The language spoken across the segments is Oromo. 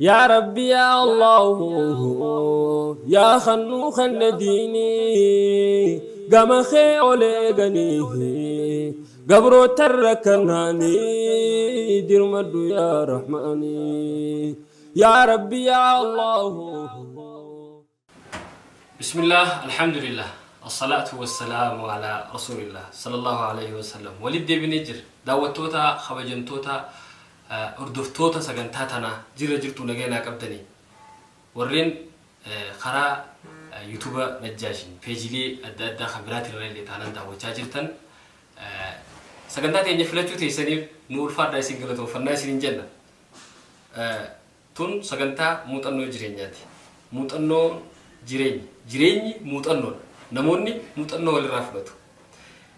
Yaa Rabbi yaa Allahu yaa khannuu khanna diinii gama kee ol eeganii gabroota rakkanaanii dirmadhu yaa Rahmaanii yaa Rabbi yaa Allahu. Bismillah Alhamdulillah Assalatu wassalaamu ala Rasulillah Sallallahu alayhi wasallam Walitti deebinee jirra daawwattoota kabajamtoota Hordoftoota sagantaa tanaa jirra jirtuu nagaya naa qabdanii? Warreen karaa YouTube Najjaashin peejiilee adda addaa kan biraatirrallee taanaan daawwachaa jirtan sagantaa teenya filachuu teessaniif nu ulfaadhaa isin galatoonfannaa isiniin jenna. Tun sagantaa muuxannoo jireenyaati. Muuxannoon jireenya. Jireenyi muuxannoodha. Namoonni muuxannoo walirraa fudhatu.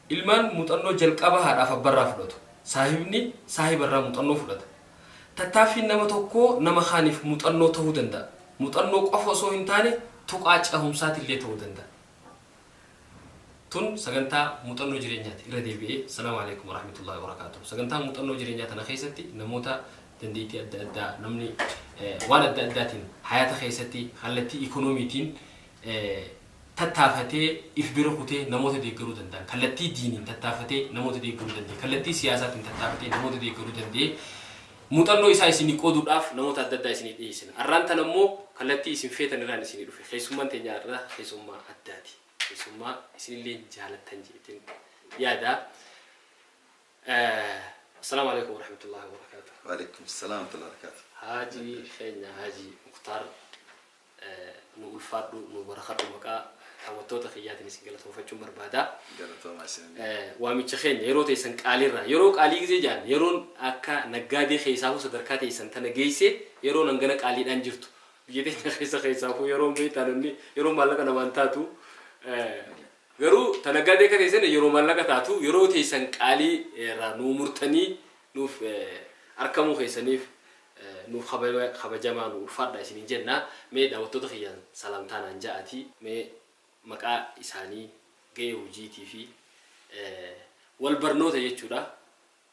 Ilmaan muuxannoo jalqaba haadhaaf abbarraa fudhatu. Saahibni saahibarraa muuxannoo fudhata. Tattaaffiin nama tokkoo nama kaaniif muuxannoo tahuu danda'a. Muuxannoo qofa osoo hin taane tuqaa cehumsaatillee ta'uu danda'a. Tun sagantaa muuxannoo jireenyaati. Irra deebi'ee Assalaamu Aleykum Warahmatullaahi Wabarakaatuh. Sagantaa muuxannoo jireenyaa tana keessatti namoota dandeettii adda addaa namni waan adda addaatiin hayaata keessatti kallattii ikonomiitiin tattaafatee if bira kutee namoota deeggaruu danda'an, kallattii diiniin tattaafatee namoota deeggaruu danda'e, kallattii siyaasaatiin tattaafatee namoota deeggaruu danda'e muuxannoo isaa isinii qooduudhaaf namoota adda addaa isinii dhiyeessina. Arraan tana immoo kallattii isin feetan irraan isinii dhufe. Keessummaan teenya arraa keessummaa addaati. Keessummaa isinilleen jaalattan jeetiin yaada. Assalaamu alaikum warahmatullahi wabarakatuh. Waalaikum salaam warahmatullahi wabarakatuh. Haajii keenya Haajii Muktaar Nu ulfaadhu, nuu barakadhu maqaa daawwattoota kiyyaatiin isin galatoomfachuun barbaada. Galatoomaa isinillee. Waamicha keenya yeroo teessan qaaliirraa yeroo qaalii gizee ja'an yeroon akka naggaadee keessaafuu sadarkaa teessan tana geeyse yeroon hangana qaaliidhaan jirtu biyya teenya keessa keessaafuu yeroon beektaa namni yeroon maallaqa namaan taatu garuu ta naggaadee akka teessan yeroo maallaqa taatu yeroo teessan qaalii irraa nuu murtanii nuuf arkamuu keessaniif Nuuf kabajamaa nu ulfaadhaa isiniin jenna. Mee daawwattoota kiyyaan salaamtaa naan ja'aatii mee maqaa isaanii, ga'ee hujiitii fi wal barnoota jechuudha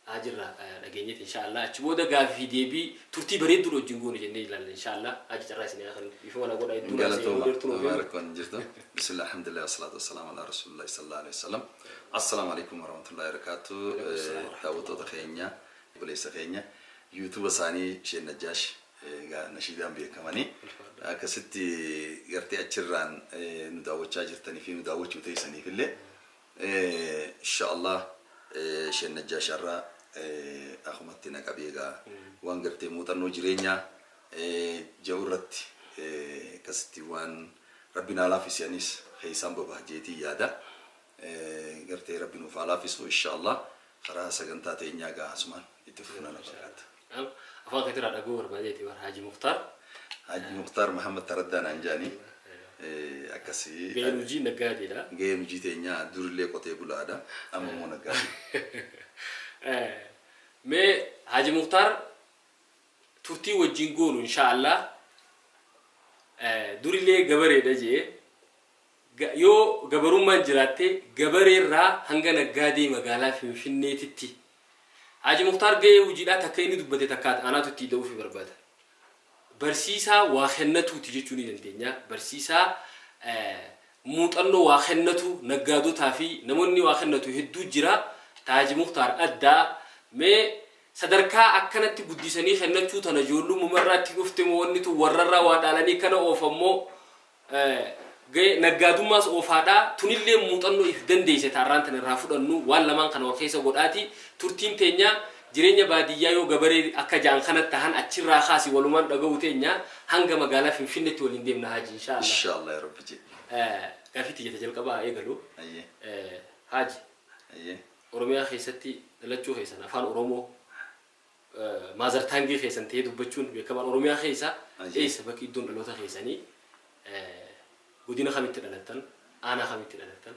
Haajirraa dhageenyeeti inshaa Allah. Achi booda gaafii fi deebii turtii bareedduudha wajjin goone jennee ilaalla inshaa Allah. Haaji carraa isinii haa kennu. Dhiifama naa godhaa hedduu naasee yeroo Galatooma. dheertuu nuuf Homaa eegu. rakkoon hin jirtu. Bismillah, alhamdulillah, wasalaatu wasalaamu alaa rasuulillahi sallallahu alaihi wasallam. Assalaamu alaikum warahmatullahi wabarakatuh. Waalaikum salaam warahmatullahi Daawwattoota wabarakatuh. keenya, obboleessa keenya YouTube isaanii Sheek Najjaash egaa nashiidaan beekamanii akkasitti gartee achirraan nu daawwachaa jirtanii fi nu daawwachuu teessaniif illee insha Allah Sheek Najjaash har'a akumatti na qabee egaa waan gartee muuxannoo jireenyaa jedhu irratti akkasitti waan rabbi naa laaffise anis keessaan babaha jeetii yaada gartee rabbi nuuf haa laaffisu insha Allah. Karaa sagantaa teenyaa gaa asumaan itti fufna na fakkaata. Afaan keetirraa dhaga'uu barbaadeeti bar Haaji Muktaar. Haaji Muktaar Mahammad Taraddaa naan jaani. Akkasi. Gaheen hojii naggaadeedha. Gaheen hojii teenyaa durillee qotee bulaadha. Amma immoo naggaadee. Mee Haaji Muktaar turtii wajjin goonu inshaa Allah durillee gabareedha jee Yoo gabarummaan jiraatte gabareerraa hanga naggaadee magaalaa Finfinneetitti. Haaji Muktaar gahee hujiidhaa takka inni dubbate takka anaatu itti ida'uufii barbaada. Barsiisaa waa kennatuuti jechuu ni dandeenya. Barsiisaa muuxannoo waa kennatu naggaadotaa fi namoonni waa kennatu hedduu jira. Ta Haaji Muktaar adda. Mee sadarkaa akkanatti guddisanii kennachuu tana ijoollummumarraa itti dhufte moo wanni tun warrarraa waa dhaalanii akkana oofan moo Ga'e naggaadummaas oofaadha. Tunilleen muuxannoo if dandeeyse ta arraan tana irraa fudhannu. Waan lamaan kana wal keessa godhaati. Turtiin teenya jireenya baadiyyaa yoo gabaree akka ja'an kana tahan achirraa kaasi walumaan dhaga'uu teenya hanga magaalaa Finfinnetti waliin deemna Haaji inshaa Allah. Inshaa Allah yaa Rabbi jee. Gaafii tiyya ta jalqabaa haa eegalu. Hayyee. Haaji. Hayyee. Oromiyaa keessatti dhalachuu keessan afaan Oromoo Mother tongue keessan ta'ee dubbachuun beekamaan Oromiyaa keessa eessa bakki iddoon dhaloota keessanii godina kamitti dhalattan aanaa kamitti dhalattan?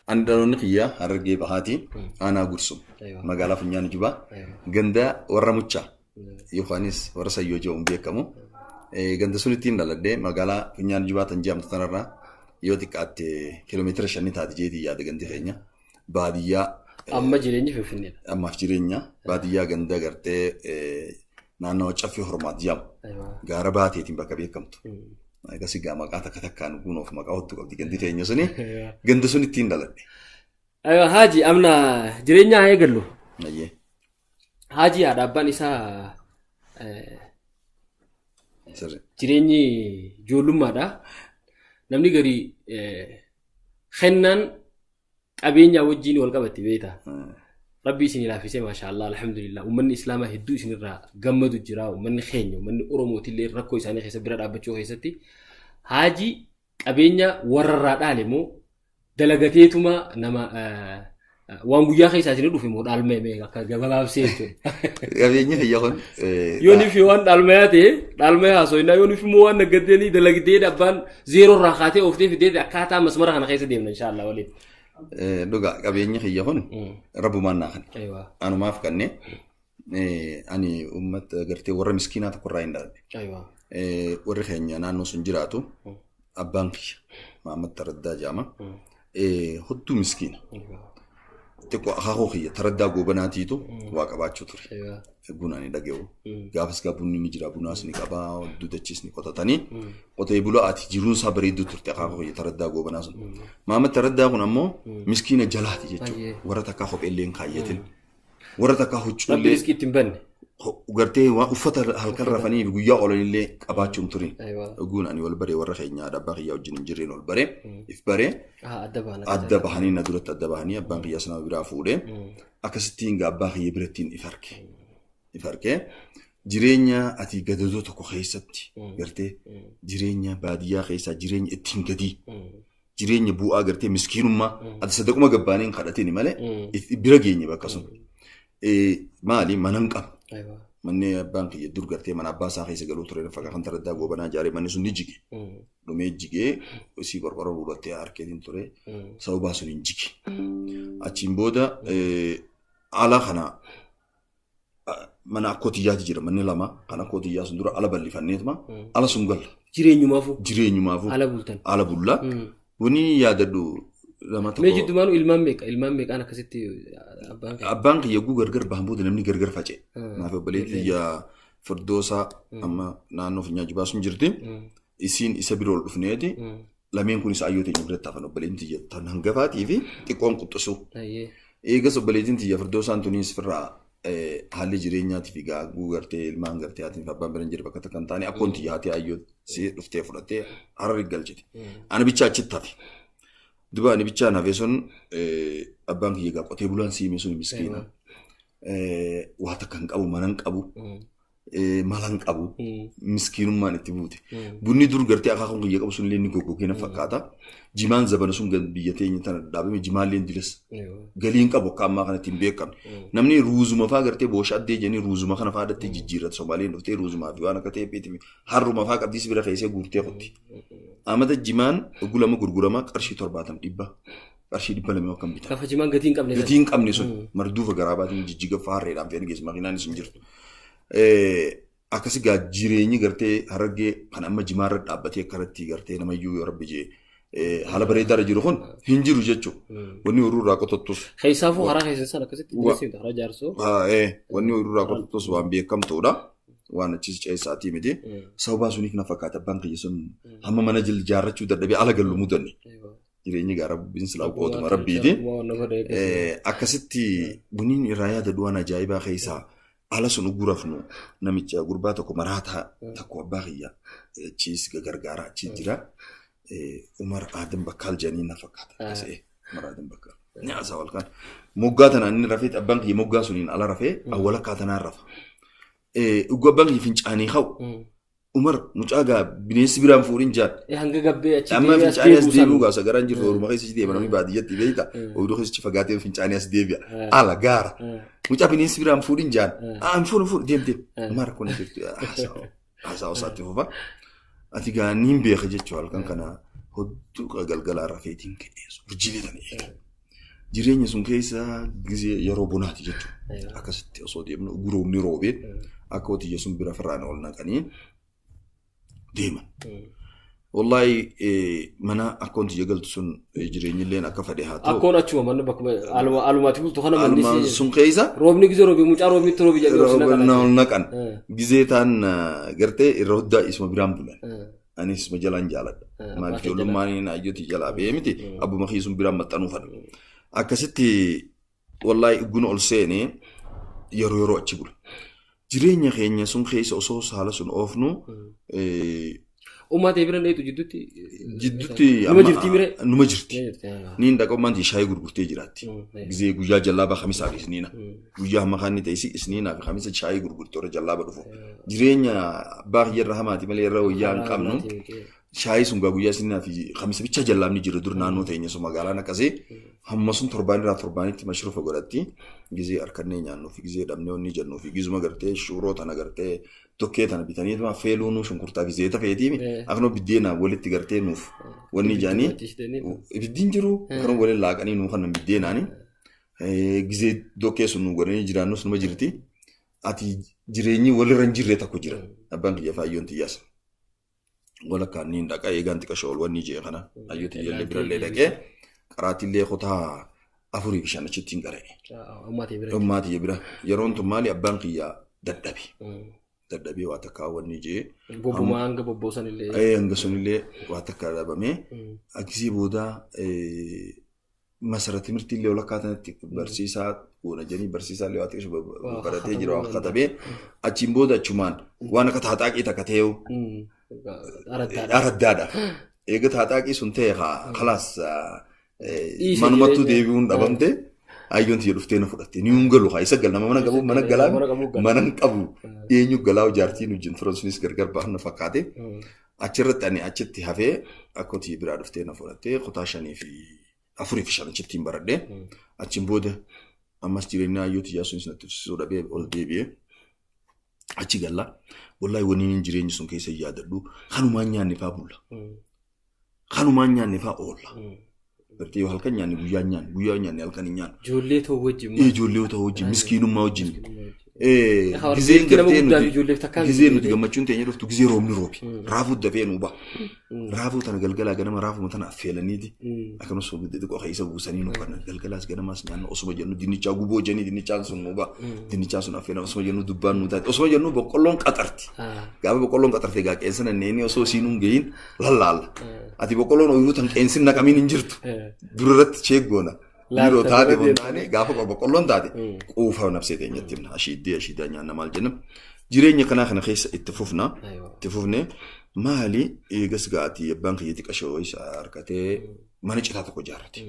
Ani dhaloonni kiyya Harargee Bahaati, aanaa Gursum, magaalaa Funyaan Jubaa, ganda warra Muchaa yookaanis warra Sayyoo jedhamuun beekamu. Ganda sunittiin dhaladhee magaalaa Funyaan Jubaa tan jedhamtu tanarraa yoo xiqqaatte kiiloomeetira shanii taati jeetii yaada gandi keenya. Baadiyyaa Amma jireenyi Finfinneedha. Ammaaf jireenya baadiyyaa ganda gartee Naannawa Caffee Hormaat jedhamu. Gaara baateetiin bakka beekamtu. Akkasii gaa maqaa takka takkaan guunoof maqaa hottu qabdi gandi teenya suni. Ganda sun ittiin dhaladhe. Aywa Haaji amna jireenya haa eegallu. Ayyee. Haaji haadha abbaan isaa Sirri. jireenyi ijoollummaadha. Namni gari kennaan qabeenyaa wajjin wal qabatti beektaa. Rabbi isin laaffisee, maashaallah, alhamdulillah, uummanni islaamaa hedduu isinirraa gammadu jira. Uummanni keenya, uummanni Oromootillee rakkoo isaanii keessa bira dhaabbachuu keessatti Haaji qabeenya warrarraa dhaale moo dalagateetuma nama waan guyyaa keessaa isin dhufe moo dhaalmee mee akka gabaabsee jechuudha. Qabeenyi kiyya kun Yoo nifi waan dhaalmayaa ta'e dhaalmayaa haasofnaa, yoo nifi immoo waan naggaddeenii dalagdee abbaan zeeroo irraa kaatee ooftee fidee akkaataa masmara kana keessa deemna inshaallah waliin. Dhugaa, qabeenyi kiyya kun rabbumaan naa kanne. Anumaaf kanne. Ani uummata gartee warra miskiinaa tokko irraa hin dhaladhe. Warri keenya naannoo sun jiraatu, abbaan kiyya Mahammad Taraddaa jedhama. Hodduu miskiina. Xiqqoo akaakuu kiyya Taraddaa Goobanaatiitu waa qabaachuu ture. Eguun ani dhaga'u. Gaafas gaa bunni ni jira, bunaas ni qabaa, hodduu dachiis ni qotatanii. Qotee bulaa ati jiruun isaa bareedduu turte akaakuu kiyya Taraddaa Goobanaa sun. Mahammad Taraddaa kun ammoo miskiina jalaati jechuudha. Warra takkaa kopheellee hin kaayyatin. Warra takkaa Rabbi huccuullee riskii ittiin banne. Gartee waan uffata halkan rafanii fi guyyaa oolanillee qabaachuu hin turin. Eguun ani wal baree warra keenya haadha abbaa kiyyaa wajjin hin jirreen ol baree if baree Adda bahan. Adda bahanii, na duratti adda bahanii, abbaan kiyyaa sana biraa fuudhee akkasittiin gaa abbaa kiyya birattiin if arge. If argee jireenya ati gadadoo tokko keessatti gartee jireenya baadiyyaa keessaa, jireenya ittiin gadii, jireenya bu'aa gartee miskiinummaa ati sadaquma gabbaanii hin kadhatini malee bira geenye bakka sun. Maali, mana hin qabu. Manni abbaan kiyya dur gartee mana abbaa isaa keessa galuu ture fakka kan Taraddaa Goobanaa ijaaree, manni sun ni jige. Dhumee jigee isii qorqorroo ruurattee harkeetiin ture. Sababaa sun hin jige. Achiin booda ala kana mana akkoo tiyyaati jira, manni lama kan akkoo tiyyaa sun dura ala bal'ifanneetuma ala sun galla. Jireenyumaafuu Jireenyumaafuu ala bultan. Ala bulla. Wanni yaadadhu lama Mee tokko. Jiddumaanuu ilmaan meeqa? Ilmaan meeqaan akkasitti abbaan kee? Abbaan kiyya yogguu gargar bahan booda namni gargar faca'e. Naaf obboleetti tiyya Firdoosaa amma naannoo Finyaa Jibaa sun jirti. Isiin isa bira ol dhufneeti. Lameen kun isa ayyoo teenya biratti hafan, obboleettiin tiyya tan hangafaatii fi xiqqoon quxxisuu. Eegas obboleettiin tiyya Firdoosaan tunis firraa haalli jireenyaatii fi gaaguu gartee ilmaan gartee haatiin fi abbaan bira hin jirre bakka takka hin taane, akkoon tiyya haati ayyoo si dhuftee fudhattee Harari galchite. Ani bichaa achitti hafe. Duba ani bichaan hafe sun abbaan kiyya gaa qotee bulaan siime sun miskiina. Waa takka hin qabu, mana hin qabu, mala hin qabu, miskiinummaan itti buute. Bunni dur gartee akaakuun kiyya qabu sun illee ni goggogee na fakkaata. Jimaan zabana sun biyya teenya tana dhaabame jimaallee dilas. Galii hin qabu, akka ammaa kanatti hin beekamne. Namni ruuzuma faa gartee boosha addee jedhanii ruuzuma kana faa dhattee jijjiirrata. Somaaleen dhuftee ruuzumaa fi waan akka teephiitii fi harruma faa qabdiis bira keessee guurtee qotti. Amata jimaan gulama gurgurama qarshii 70, 100, qarshii 200 akkam bitama. Gaafa jimaan gatii hin qabne sana. Gatii hin qabne sun marduufa garaabaatiin jijjiga faarreedhaan fe'anii geessu, makiinaanis hin jirtu. Akkasi gaa jireenyi gartee Harargee kan amma jimaarra dhaabbatee akkanatti gartee namayyuu yoo rabbi jee haala bareedaarra jiru kun hin jiru jechuudha. Wanni horuu irraa qotattus Keessaafuu karaa keessan sana akkasitti dhiyeessuu karaa jaarsoo. Wanni horuu irraa qotattus waan beekamtuudha. Waan achis ceessaatii miti. Sababaa suniif na fakkaata abbaan kiyya sun hamma mana ijaarrachuu dadhabee ala gallu mudanne. Jireenyi gaa rabbiin silaa qootuma rabbiiti. Akkasitti buniin irraa yaadadhu waan ajaa'ibaa keessaa ala sun ugurafnu namicha gurbaa tokko maraataa tokko abbaa kiyya achiis gargaara achi jira. Umar Adam Bakkaal jedhanii na fakkaata. Akkasii Umar Adam Bakkaal. Ni haasaa wal kaan. Moggaa tanaan inni rafee, abbaan kiyya moggaa suniin ala rafee awwalakkaa tanaan rafa. Dhugaa abbaan kiyya fincaanii ka'u. Umar mucaa gaa bineensi biraan fuudhin jaan. Hanga gabbee achi Amma deebi'ee as fincaanii as deebi'u deebi'u sana. gaa sagaraan jirtu orma keessa deema namni baadiyyatti beekta. Oyiruu keessa fagaatee fincaanii as deebi'a. Ala gaara. Mucaa bineensi biraan fuudhin jaan. Ah, hin fuudhu, fuudhu, deem deem. Umar kun jirtu haasawa isaatti fufa. Ati gaa niin beeka jechuudha, halkan kana hodduu galgalaa rafeetiin ka'ee urjiilee tana eega. Jireenya sun keessa gizee yeroo bonaati jechuudha. Akkasitti osoo deemnu guroomni roobee akka hotiyya sun bira firraan ol naqanii deeman. Wallaahi mana akkoon tiyya galtu sun jireenyilleen akka fedhe haa ta'u. Akkoon achuma manni bakkuma alumaatti bultu kana manni Aluma sun keessa roobni gizee roobi mucaa roobnitti roobi jedhee ol si naqan. Ol naqan. Gizee taan gartee irra huddaa isuma biraan bulan. Anis isuma jalaan jaaladha. Maaliif ijoollummaan ayyootii jalaa ba'ee miti abbuma kiyya sun biraan maxxanuu fadha. Akkasitti wallaahi guna ol seenee yeroo yeroo achi bula. Jireenya keenya sun keessa osoo saala sun oofnu Ummaa ta'e bira dheetu jidduutti. Jidduutti Numa jirtii mire? Numa jirti. Niin dhaqa ummaan tiyya shaayii gurgurtee jiraatti. Gizee guyyaa jallaabaa kamisaa fi isniina. Guyyaa hamma kaan ni ta'isi isniinaa fi kamisa shaayii gurgurti warra jallaaba dhufu. Jireenya abbaa kiyya irra hamaati malee irra wayyaa hin qabnu. Shaayii sun gaa guyyaa isniinaa fi kamisa bicha jallaabni jira dur naannoo teenya sun magaalaan akkasii. Hamma sun torbaan irraa torbaanitti mashruufa godhatti. Gizee harkannee nyaannuu fi gizee dhabnee onni jennuu fi gizuma gartee shuuroo tana gartee tokkee tana bitaniituma feeluunuu shunkurtaa fi zeeta feetiimi akkanuma biddeena walitti gartee nuuf wanni jedhanii ibiddi hin jiru akkanuma waliin laaqanii nuu kannan biddeenaani. Gizee dokkee sun nu godhanii jiraannus numa jirti. Ati jireenyi walirra hin jirre tokko jira. Abbaan kiyya fi ayyoon tiyyaas. Walakkaan niin dhaqa eegaan xiqasha ol wanni jee kana ayyoo tiyyallee birallee dhaqee qaraatiillee kutaa afurii fi shan achitti hin qara'e. Ummaa tiyya bira. Yeroon tun maali abbaan kiyya dadhabe. Dadhabee waa takkaa wanni jee. Bobbuma hanga bobboosan illee. Hanga sunillee waa takkaa dhabamee. Akkasii booda masara timirtii illee walakkaa tanatti barsiisaa goona jedhanii barsiisaa illee waa xiqqoo baratee jira waa katabee achiin booda achumaan waan akka taaxaaqii takka ta'ee araddaadha. Eega taaxaaqii sun ta'e kalaas manumattuu deebi'uun dhabamte ayyoon tiyya dhuftee na fudhatte ni hin galu haa isa gal nama mana qabu mana galaa mana hin qabu eenyu galaa jaartiin wajjin turan sunis gargar ba'an na fakkaate achirratti ani achitti hafee akkoo tiyya biraa dhuftee na fudhatte kutaa shanii fi afurii fi shan achitti hin baradhe achiin booda ammas jireenya ayyoo tiyyaa sunis natti fufsiisuu dhabee ol deebi'ee achi galla wallahi wanni inni jireenya sun keessa yaadadhu kanumaan nyaanne faa bulla kanumaan nyaanne faa oolla gartee yoo halkan nyaanne guyyaa nyaanne guyyaa nyaanne halkan hin nyaanne Ijoollee ta'uu wajjin. Ijoollee ta'uu wajjin miskiinummaa wajjin Gizeen gartee nuti gizeen nuti gammachuun teenya dhuftu gizee roobni roobi. Raafuu dafee nuu ba'a. Raafuu tana galgalaa ganama raafuma tana affeelaniiti. Akkasumas soogidda xiqqoo keessa buusanii nuu kennan. Galgalaas ganamaas nyaanna osuma jennu dinnichaa guboo jennii dinnichaan sun nuu ba'a. Dinnichaa sun affeelan osuma jennu dubbaan nuu taate. Osuma jennu boqqolloon qaxarti. Gaafa boqqolloon qaxarte egaa qeensa nanneenii osoo isiin hin gahiin lallaalla. Ati boqqolloon ooyiruu tan qeensi naqamiin hin jirtu. Durarratti cheeggoona. Yeroo taate hundaane gaafa boqqolloon taate quufa nafsee teenyatti himna. Ashiiddee ashiidaa nyaanna maal jenna. Jireenya kanaa kana keessa itti fufna. Itti fufne maali eegas gaatii abbaan kiyya xiqqashoo isa harkatee mana citaa tokko ijaarrate.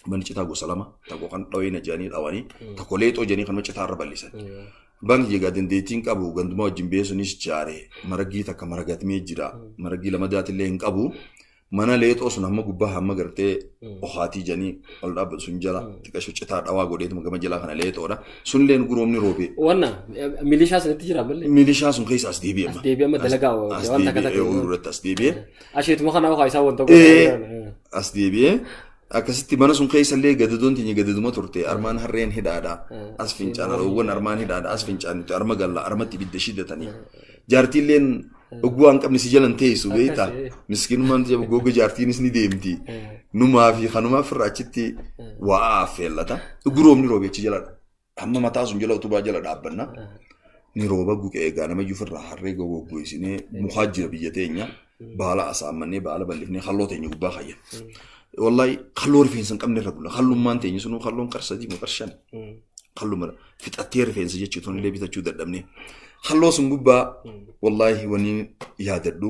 Manni citaa gosa lama tokko kan dhawina jedhanii dhawanii tokko leexoo jedhanii kan citaa irra bal'isan. Abbaan kiyya egaa dandeettii hin qabu gandumaa wajjin bee sunis jaare maraggii takka maragatmee jira maraggii lama daatillee hin qabu. Mana leexoo sun hamma gubbaa hamma gartee ohaatii jedhanii ol dhaabbatu sun jala xiqqasho citaa dhawaa godheetuma gama jalaa kana leexoodha. Sunillee guroomni roobee. Wanna milishaa sanatti jira malee. Milishaa sun keessa as deebi'e amma. As deebi'e amma dalagaa waan takka takka. Irratti as deebi'e. Asheetuma kana ohaa isaa wanta As deebi'ee akkasitti mana sun keessa illee gadadoon teenya gadaduma turte armaan harreen hidhaadha. As fincaan roowwan armaan hidhaadha as fincaan nuti arma galla armatti ibidda shidatanii. Jaartiilleen ogguu waan qabne si jalan teessu beektaa. Miskiinummaan tiyya goga jaartiinis ni deemti. Numaa fi kanumaa firra achitti waa affeellata. Guroomni roobe achi jala hamma mataa sun jala utubaa jala dhaabbanna. Ni rooba guqee egaa nama iyyuu firraa harree goggoysinee mukaa jira biyya teenya. Baala asaammannee baala bal'ifnee halloo teenya gubbaa kaayya. Wallahi halloo rifeensa hin qabne irra bulla. Hallummaan teenya sunuu halloon qar sadii moo qar shan. Halluma fixattee rifeensa jechuu tun illee bitachuu dadhabne. Halloo sun gubbaa wallahi wanni yaadadhu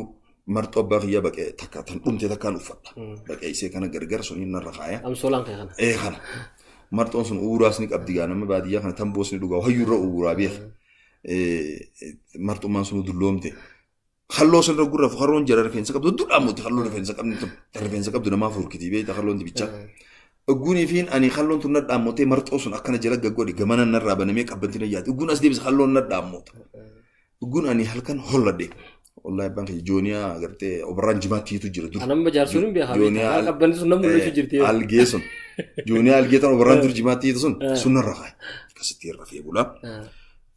marxoo abbaa kiyyaa baqee takka tan dhumte takkaan uffadha. Baqee isee kana gargar suniin narra kaaya. Amsoolaan kee kana. Ee kana. Marxoon sun uuraas ni qabdi gaa nama baadiyyaa kana tamboos ni dhugaa hayyuu irra uuraa beeka. Marxummaan sun dulloomte. Halloo sun irra gurra harroon jara rifeensa qabdu dudhaa mooti halloo rifeensa qabni tun rifeensa qabdu namaa furkitii beekta halloon dibichaa. Ogguunii fi ani halloon tun nadhaammotee marxoo sun akkana jala gaggodhe gamana narraa banamee qabbanti na yaate. Ogguun as deebise halloon nadhaammota. Ogguun ani halkan holladhe. Wallahi abbaan kiyya jooniyaa agartee obarraan jimaattiitu jira dur. Anamma jaarsuun hin beekaa. Jooniyaa Qabbanni sun namni mul'achuu jirti. Algee sun. Jooniyaa algee tan obarraan dur jimaattiitu sun sun narra kaaye. Akkasitti rafee bula.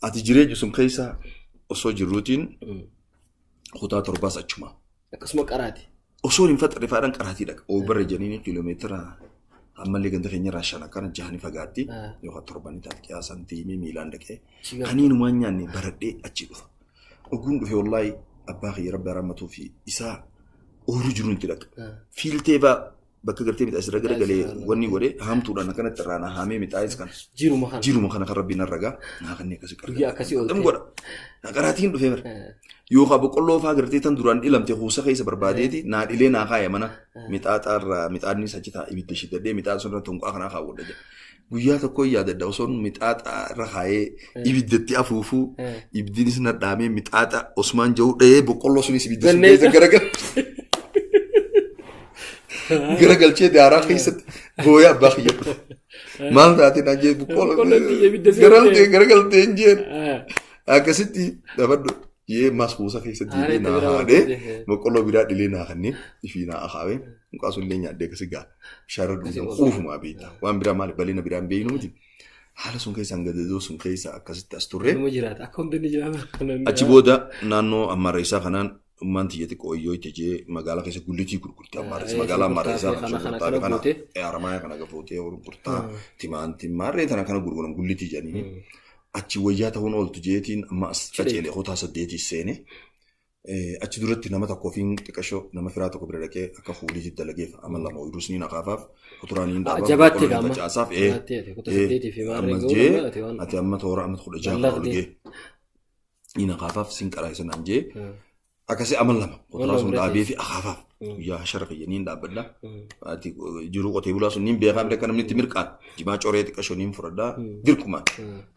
Ati jireenya sun keessa osoo jirruutiin kutaa torbaas achuma. Akkasuma qaraati. Osoo hin faxarre faadhaan qaraatii dhaqa. Oobarra jedhanii kiiloomeetira ammallee ganda keenya irraa 5 akkana 6 ni fagaatti. Yookaan 7 ni taati qiyaasaan deemee miilaan dhaqee. Kaniinumaan nyaanne baradhee achi dhufa. Oguun dhufe wallaahi abbaa kiyya rabbi harammatuu fi isaa ooyiruu jiruun itti dhaqa. Fiiltee baa bakka gartee midhaas irra garagalee wanni godhe haamtuudhaan akkanatti irraa na haamee midhaayis kana. Jiruma kana. Jiruma kana kan rabbiin narra gaa naa kanneen akkasii qarqara. Guyyaa akkasii oolte. Nam godha. Na qaraatiin dhufee bara. Yookaan boqqolloo faa gartee tan duraan dhilamte kuusa keessa barbaadeeti naa dhilee naa kaaya mana mixaaxaa irraa mixaadnis achi ta'a ibidda shiddadhee mixaaxa sun irra tonqaa kanaa kaawwadha jedha. Guyyaa tokko yaadadha osoon mixaaxa irra kaayee ibiddatti afuufuu ibiddinis na dhaamee mixaaxa Osmaan jedhu dhahee boqqolloo sunis ibidda sun keessa garagala. Garagalchee daaraa keessatti booyaa abbaa kiyya dhufe. Maal taate naan jee Boqqolloo ibidda seente. Garagaltee garagaltee hin jeen. Akkasitti dhabadhu jee maas kuusa keessatti Haaree naa biraa haadhee barbaade. boqqolloo biraa dhilee naa kanneen ifii naa akaawee muqaa sun illee nyaadhee akkasi gaa bishaan Akkasii dhugan oolta. quufumaa beekta waan biraa maali bal'ina biraan beeynu miti haala sun keessaan gadadoo sun keessa akkasitti as turre. Nama jiraata. Akka hundi ni jiraata. Achi booda naannoo ammarreessaa kanaan ummaan tiyya xiqqoo iyyoo itti jee magaalaa keessa gullitii gurgurti ammarreessa magaalaa ammarreessaa Kana kana kana shunkurtaa kana kana gootee. haramaaya kana gafootee gurgurtaa timaantiin maarree tana kana gurguran gullitii jedhanii achi wayyaa ta'uun ooltu jeetiin amma as qaceele kutaa 8 seene. Achi duratti nama tokko ofiin xiqqashoo nama firaa tokko bira dhaqee akka fuuliitti dalageef amma lama ooyiruus ni naqaafaaf kuturaan ni dhaabaaf Jabaattee boqqolloo ni gaama. facaasaaf Jabaattee ati kutaa 8 fi maarree ammas ga'uu jee danda'a ati waan. ati amma toora amma 16 kana ol Lallaqdee. gee ni naqaafaaf sin qaraayisa naan jee akkasii amma lama kuturaa sun bira dhaabee fi akaafaaf guyyaa shara kiyya niin dhaabbadha. Ati jiruu qotee bulaa sun niin beekaa miti akka namni itti mirqaan jimaa coree xiqqashoo niin fudhadha dirqumaan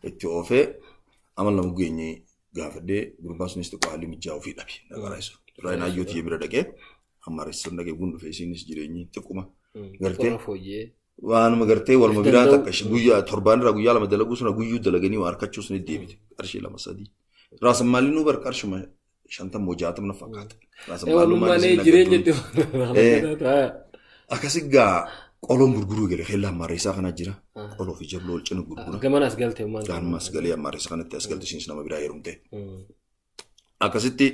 itti oofee amma lama geenye gaafadhee gurbaa sunis xiqqoo haalli mijjaa ofii dhabe na qaraayisu. Duraan hayyoo tiyya bira dhaqee amma reessuun dhaqee gun dhufe isiinis jireenyi xiqquma gartee Qorra fooyyee. waanuma gartee waluma biraa Danda'u. takka guyyaa torbaan irraa guyyaa lama dalaguu suna guyyuu dalaganii waa harkachuu suni deebite qarshii 2 3. Raasan maaliin nuu bar qarshuma 50 moo 60 na fakkaata. Raasan Walummaan jireenya itti. Akkasi gaa qoloon gurguruu gale keellaa ammaarreessaa kana jira. Qoloo fi jabloo wal cina gurgura. Gamana as galte ummaan. Gaanuma as galee ammaarreessa kanatti as galte isinis nama biraa heerumte. Akkasitti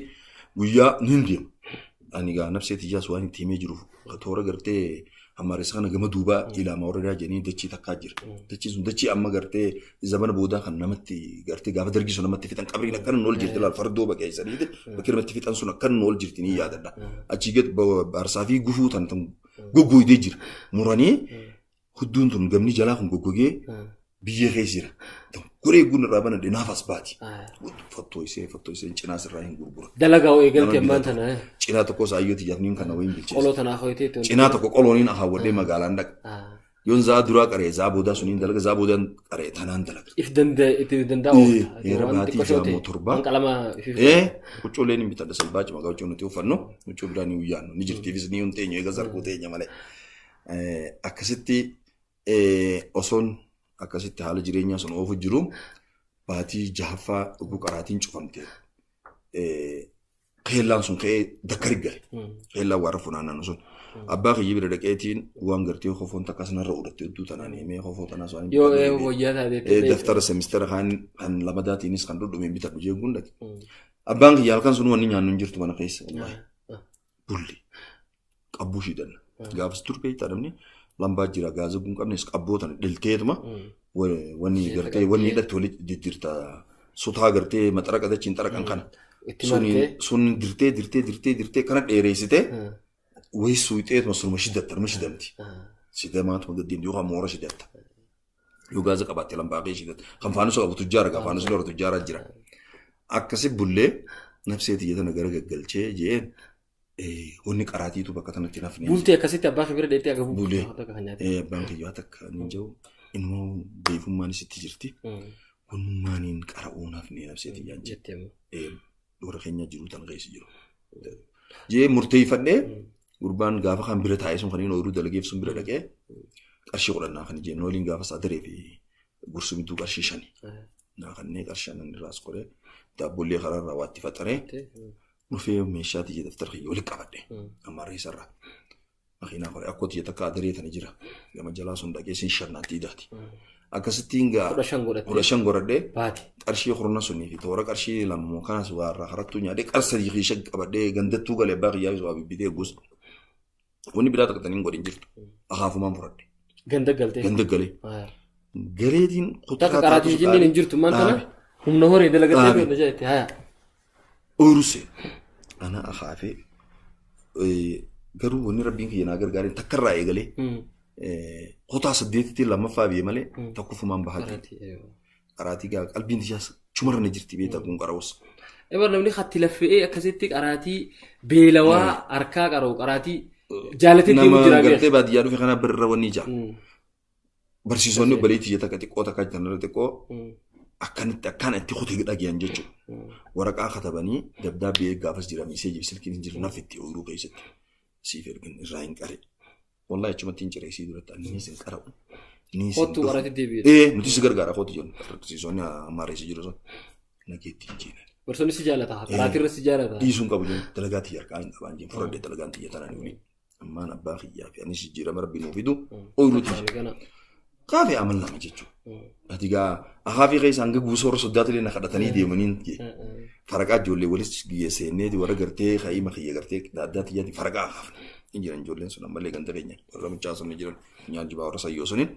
guyyaa niin deema. Ani gaa nafsee tiyyaas waan itti himee jiruuf toora gartee ammaaressa kana gama duubaa ilaamaa warra jedhanii dachii takkaa jira. Dachiin sun dachii amma gartee zamana boodaa kan namatti gartee gaafa dargii sun namatti fixan qabriin akkana nu ol jirti laal fardoo baqeessaniiti bakki namatti fixan sun akkana nu ol jirti ni yaadadha. Achii gad baarsaa fi gufuu tan tan goggoydee jira. Muranii hudduun tun gamni jalaa kun goggogee biyyee keessa jira. Goree guun irraa banadhe naaf as baati. Fottoo isee fottoo isee cinaa sirraa hin gurgura. Dalagaa hoo eegalte Nama ammaan bitatu. tana. Cinaa tokko saayyooti jafniin kana wayiin bilcheessa. Qoloo tanaa hoyitee itti Cinaa tokko qolooniin akaawwadhee magaalaan dhaqa. Yoon zaa duraa qaree zaa boodaa suniin dalaga zaa boodaan qaree tanaan dalaga. If danda'e itti danda'a oolta. Heera Waan baatii xiqqoo jaamoo ta'e, 7. Waan qalama ifiif. Huccuulee ni bitadha salbaaci maqaa huccuu nuti uffannu huccuu biraa ni uyyaannu ni jirtiifis ni hin teenyu eega zarkuu teenya malee. Akkasitti osoon akkasitti haala jireenyaa sun oofu jiru baatii jahaffaa dhuguu qaraatiin cufamte. Keellaan sun ka'ee dakkari gale. Keellaan warra funaannan sun. Abbaa kiyya bira dhaqeetiin waan gartee kofoon takka sanarra uratte hedduu tanaan himee kofoo tanaas waan hin Yoo bitadhu himee. wayyaa taate. Daftara semistera kan kan lamadaatiinis kan dhudhume hin bitadhu jee gundate. Abbaan kiyya halkan sun wanni nyaannu hin jirtu mana keessa. Wallaahi. Bulli. Qabbuu shiidanna. Gaafas dur beektaa namni lambaa jira gaaza guun qabnes qabboo tana dhilteetuma wanni gartee wanni hidhatte wali diddirta sutaa gartee maxaraqa dachiin xaraqan kana. Itti martee. Sun dirtee dirtee dirtee dirtee kana dheereessitee wayi suuxeetuma sunuma shidatta nama shidamti. Shidamaatuma gad deemti yookaan moora shidatta. Yoo gaaza qabaatte lambaa kee shidatta. Kan faanusa qabu tujjaara gaa faanusi lora tujjaaraa jira. Akkasi bullee nafsee tiyya tana gara gaggalchee jeen wanni qaraatiitu bakka tanatti hin hafne. Bultee akkasitti abbaa kee bira dheettee aga Bulee. Akka kan nyaate. Abbaan kiyya waan takka ni jiru immoo beekumaanis itti jirti. Wannummaaniin qara'uun hafne nafsee tiyyaan jedhe. Jettee immoo. Warra keenya jiru tan keessa jiru. Jee murteeffadhee gurbaan gaafa kan bira taa'ee sun kan inni ooyiruu dalageef sun bira dhaqee qarshii 10 naa kan jeen waliin gaafa isaa daree fi gursumituu qarshii 5. Naa kannee qarshii shanan irraas koree daabbollee karaarraa waatti faxaree dhufee meeshaa tiyya daftara kiyya walitti qabadhe amma reessarraa. Makiinaa koree akkoo tiyya takka adaree tana jira. Gama jalaa sun dhaqee sin shannaatti idaati. Akkasittiin gaa 15 godhattee. 15 godhadhee Baate. Qarshii kurna sunii fi toora qarshii lama kanas waa irraa karattuu nyaadhee qar sadii kiisha qabadhee gandattuu galee abbaa kiyyaafis waa bibbitee gus. Wanni biraa takka taniin godhin jirtu. Akaafumaan fudhadhe. Ganda galtee. Ganda galee. Galeetiin Takka qaraatii jinniin hin jirtu maan tana humna horee dalagatee Dhaabe. beekna jette haya. Ooyiruu seene. Ana akaafee garuu wanni rabbiin kiyya naa gargaareen takka irraa eegalee kutaa saddeetitti lammaffaa biyya malee tokkoffumaan bahaa jira. Qaraatii gaa qalbiin tiyyaas chumarra na jirti beektaa kun qarawus. Ebar namni hatti laffe'ee akkasitti qaraatii beelawaa harkaa qara'u qaraatii jaalatee deemu Nama jira beekta. gartee baadiyyaa dhufe kana birra wanni ija. Barsiisonni obboleettii tiyya takka xiqqoo takka jiran xiqqoo akkanitti akkaan itti kutee dhagiyan jechuudha. Waraqaa katabanii dabdaabbee gaafas jira miseejiif silkiin hin jiru naaf itti ooyiruu keessatti siif ergan irraa hin qare. Wallahi achumatti hin cire isii duratti ani niis hin qara'u. Niis hin Kottu dhufu. warratti deebi'e. Ee nuti si gargaara kottu jennu barsiisonni ammaarra jiru sun nageetti hin jeenan. Barsoonni si jaalata. Qaraatii irra si jaalata. Dhiisuun qabu jennu dalagaa tiyya harkaa hin qabaan jennu fudhadhe dalagaan tiyya tanaan waliin. Ammaan abbaa kiyyaa fi anis jijjiirama rabbi nuu fidu ooyiruu tiyya. Gana. Kaafee amal lama jechuudha. Ati gaa akaafii keessa hanga guusoo warra soddaatilee na kadhatanii deemaniin faraqaa ijoollee walis seennee warra gartee ka'iima kiyya gartee addaa tiyyaatti faraqaa akaafne. Hin jiran ijoolleen sun ammallee ganda keenya warra mucaa sun ni jiran funyaan jibaa warra sayyoo suniin.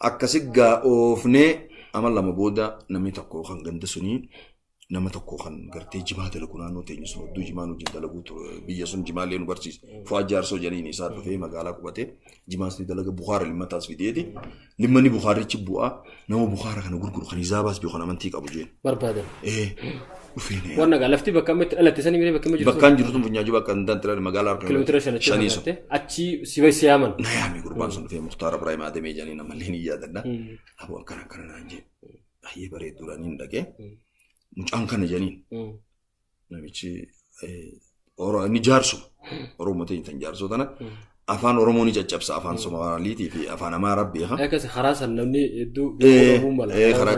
Akkasi gaa oofnee amal lama booda namni tokko kan ganda sunii nama tokko kan gartee jimaa dalagu naannoo teenya sun odduu jimaa nu wajjin dalaguu ture biyya sun jimaallee nu barsiise. Fu'aad Jaarsoo jedhaniin isaa dhufee magaalaa qubatee jimaas ni dalaga Bukaara limmataas fideeti. Limmanni Bukaarichi bu'aa nama Bukaara kana gurguru kan Hizaabaas beeku kan amantii qabu jeen. Barbaadan. Ee dhufee na yaame. Wanna gaa lafti bakka amma itti dhalatte sanii miree bakka amma jirtu. Bakkaan jirtu tun funyaajuu bakka hin danda'an magaalaa harka Kiiloomeetira 5 achi shanii sun. fagaatte achi si yaaman. Na yaame gurbaan sun dhufee Muktaar Ibraahim Adamee jedhanii namallee ni yaadadha. Aboo akkana akkana naan jee. Baay'ee bareedduudha niin dhaqee. Mucaan kana jedhaniin namichi inni jaarsuma Oromoo ta'in tan jaarsoo tana afaan Oromoo ni caccabsa afaan Somaaliitii fi afaan Amaaraa beeka. Akkas karaa san namni hedduu beekuu mala. Karaa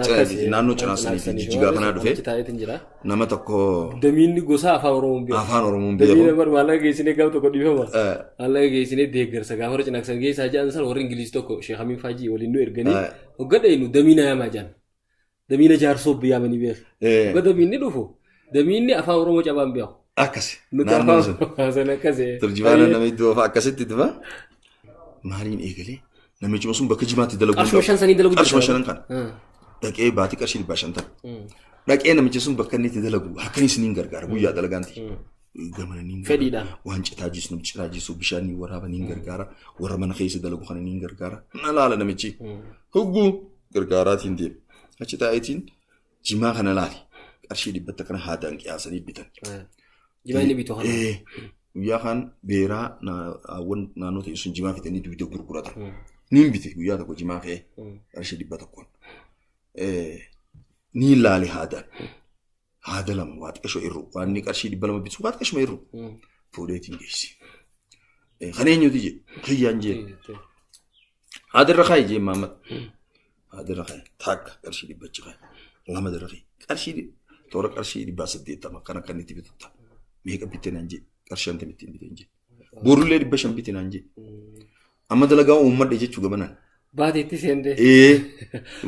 naannoo cinaa sanii fi jijjigaa kanaa dhufe. Achi taa'eetiin jira. Nama tokko Damiinni gosa afaan Oromoo beeku. Afaan Oromoo Damiina beeku. bar maallaqa geessinee gaaf tokko dhiifama. Maallaqa geessinee deeggarsa gaafa warra cinaaksan geessaa jedhan san warri Ingiliiz tokko Sheekh Amiin Faajii waliin nu erganii hogga dhaynu damiina yaamaa jedhan. Damiina jaarsoo yaamanii beeku. Hogga damiinni dhufu damiinni afaan Oromoo cabaan beeku. Akkasi. Nuti Naannoo afaan sun. Oromoo akkasi. Turjumaana nama iddoo fa'a akkasitti dhufa. Maaliin eegalee namichuma sun bakka jimaatti dalaguu Qarshuma 5 sanii dalagu Qarshuma jira. shanan kana. Dhaqee baatii qarshii 550. Dhaqee namichi sun bakka inni itti dalagu halkan isiniin gargaara guyyaa dalagaan ta'e. Gamana niin Fedhiidhaan. Waan citaa jiisu namichi citaa jiisu bishaan niin waraaba niin gargaara warra mana keessa dalagu kana niin gargaara. Na laala namichi. Hogguu gargaaraatiin deema. Achi taa'eetiin jimaa kana laali. Qarshii dhibbatti kana haadaan qiyaasanii bitan. Jimaa inni bitu kana. Guyyaa kaan beeraa hawwan naannoo ta'e sun jimaa fidanii dugda gurguratan. Niin bite guyyaa tokko jimaa ka'ee qarshii 100. Niin laale haadaan. Haada lama waa xiqqashoo irru. Waan inni qarshii 200 bitu waa xiqqashuma irru. Fuudheetiin geessi. Kan eenyuti jee? Kiyyaan jee. Haada irra kaayi jee Maamad. Haada irra kaayi. Takka qarshii dhibbachi kaayi. Lama irra kaayi. Qarshii toora qarshii 880 kan akka inni itti bitutta. Meeqa bitte naan jee? Qarshii 50 ittiin biteen jee. Borullee 500 bitte naan jee. Amma dalagaa uummadhe jechuu gamanaan. Baateetti seentee. Ee.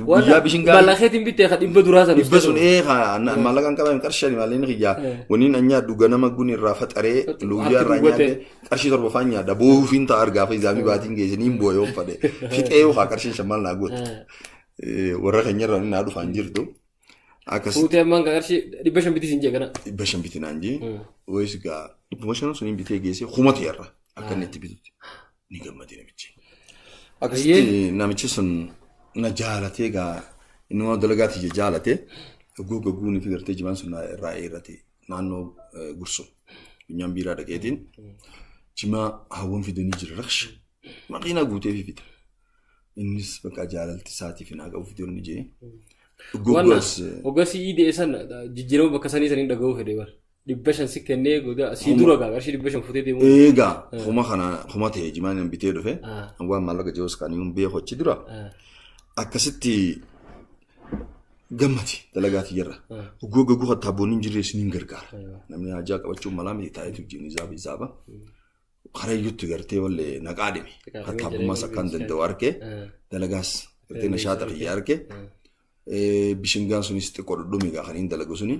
Guyyaa bishin gaarii. Maallaqa keetiin bittee ka dhibba duraa sana. Dhibba sun ee maallaqaan qabame qarshii shani maallaqni kiyyaa. Waniin an nyaadhu ganama gun irraa faxaree luuyyaa irraa nyaadhe qarshii 7 faan nyaadha boohuufiin ta'a argaafa izaamii baatiin geesse niin boo'a yoon fadhe. Fixee yoo haa qarshiin shan maal naa goote. Warra keenya irraa naa dhufaan jirtu. Akkas Fuutee ammaan kan qarshii 500 bitii siin jee kana. 500 biti naan jee. Wayis gaa 500 suniin bitee geesse kuma ta'e irra akka inni itti bitutti. Ni gammade namichi. Akkasitti namichi sun na jaalatee gaa inni waan dalagaa tiyya jaalatee gagguu gagguun fi gartee jimaan sun irraa eerate naannoo Gursum. Funyaan biiraa dhaqeetiin jimaa hawwan fidanii jira raksha maqiinaa guutee fi fida. Innis bakka jaalalti isaatiif naa qabu fidee inni jee. Wanna Goggoos hogga si idee san jijjiirama bakka sanii saniin dhaga'uu fedhe bar. 500 si kennee goda sii dura gaa qarshii 500 futee deemuu. Eegaa kuma kana kuma ta'e jimaan hin bitee dhufe. Waan maallaqa jiruus kan hin beeku achi dura. Akkasitti gammati dalagaa tiyyarra. Hogguu gagguu kattaabboonni hin jirre isiniin gargaara. Namni hajaa qabachuun malaa miti taa'eetu wajjin izaaba izaaba. Karayyutti gartee wallee naqaa dhime. Kattaabbummaas akkaan danda'u argee dalagaas Gartee nashaata kiyya arge. Bishingaan sunis xiqqoo dhudhume egaa kan hin dalagu suni.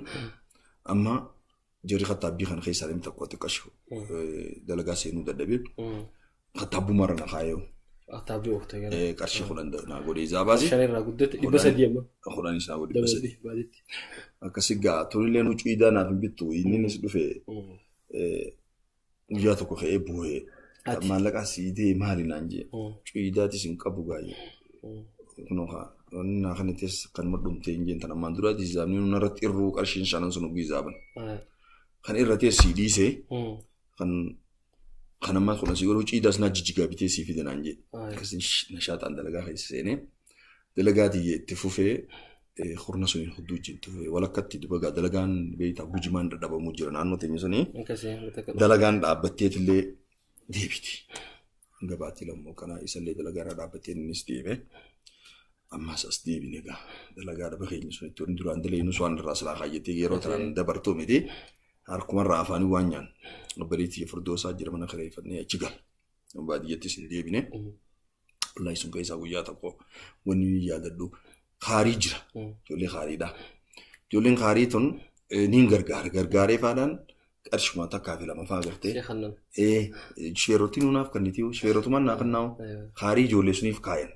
Amma jarri kattaabbii kana keessaa namni tokko xiqqashu dalagaa seenuu dadhabee kattaabbumarra na kaayee Kattaabbii oofte gara. Qarshii 10 naa godhee isaa baase. 5 irraa guddate 300 amma. 10 isaa godhe 300. Baaditti. Akkasi gaa tunillee huccuu iidaa naaf hin bittu inninis dhufe guyyaa tokko ka'ee boo'ee Ati. maallaqa sii dee maali naan jee huccuu iidaatis hin qabu gaayye. Kunoo kaa wanni naa kana teessa kanuma dhumtee hin jeen tan ammaan duraati hisaabni nurratti irruu qarshiin shanan sun hogguu hisaaban. Kan irra teessi sii dhiisee kan kan ammaa 10 sii godhu huccuu iidaas naa jijjigaa bitee sii fide naan jee. Akkasiin nashaaxaan dalagaa keessa seenee dalagaa tiyya itti fufee kurna suniin hudduu wajjin itti fufee walakkatti duba gaa dalagaan beektaa gujimaan dadhabamuu jira naannoo teenya sunii dalagaan dhaabbatteetillee deebiti. Hanga baatii lammoo kanaa isallee dalagaa irra dhaabbattee innis deeme. Ammas as deebine egaa dalagaa dhaba keenya sunitti wanni duraan dalaginus waan irraa silaa kaayyatee yeroo tanaan dabartuu miti. Harkumarraa afaanii waan nyaannu. Obboleettii furdoo isaa jira mana kireeffannee achi gala. Baadiyyattis hin deebine. Wallaahi sun keessaa guyyaa tokko wanni ni yaadadhu kaarii jira. Ijoollee kaariidha. Ijoolleen kaarii tun niin gargaara. Gargaaree faadhaan qarshuma takkaa fi lama faa gartee. Ishee kannan. Shifeerrotti nuunaaf kannitiyu shifeerrotumaan naa kannaa'u kaarii ijoollee suniif kaayan.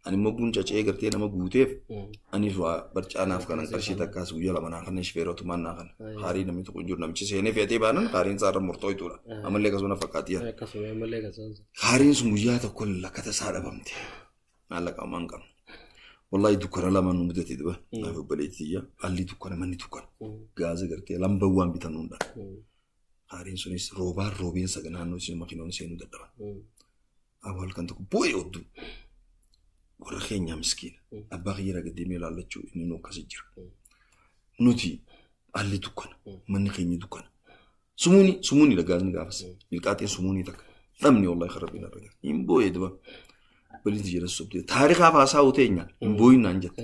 Ani immoo guun caca'ee gartee nama guuteef anis waa barcaa naaf kanan qarshii takkaas guyyaa lama naa kanan shifeerotumaan naa kana. Kaarii namni tokko hin jiru namichi seenee fe'atee baanan kaariin isaa irra murtooytuudha. Amallee akkasuma na fakkaatti yaa. Akkasuma amallee akkasuma. Kaariin sun guyyaa tokko lakkata isaa dhabamte. Maallaqa homaa hin qabnu. Wallaahi dukkana lama nu mudate duba. Naaf obboleettii tiyya haalli dukkana manni dukkana. Gaaza gartee lamba waan bitannu hin dhabne. Kaariin sunis roobaan roobeensa naannoo isin makiinoonni seenuu dadhaban. Aboo halkan tokko bu'ee odduu. Warra keenyaa miskiina. Abbaa kiyya irra gad deemee ilaallachuu inni nu akkasii jira. Nuti haalli dukkana. Manni keenya dukkana. Sumuuni sumuuni dhagaasni gaafas. Milqaaxeen sumuunii takka. Dhabni wallahi kan rabbiin argaa. Hin boo'ee duba. Waliin jira sobdee. Taarikaaf haasaa'u teenya hin boo'in naan jette.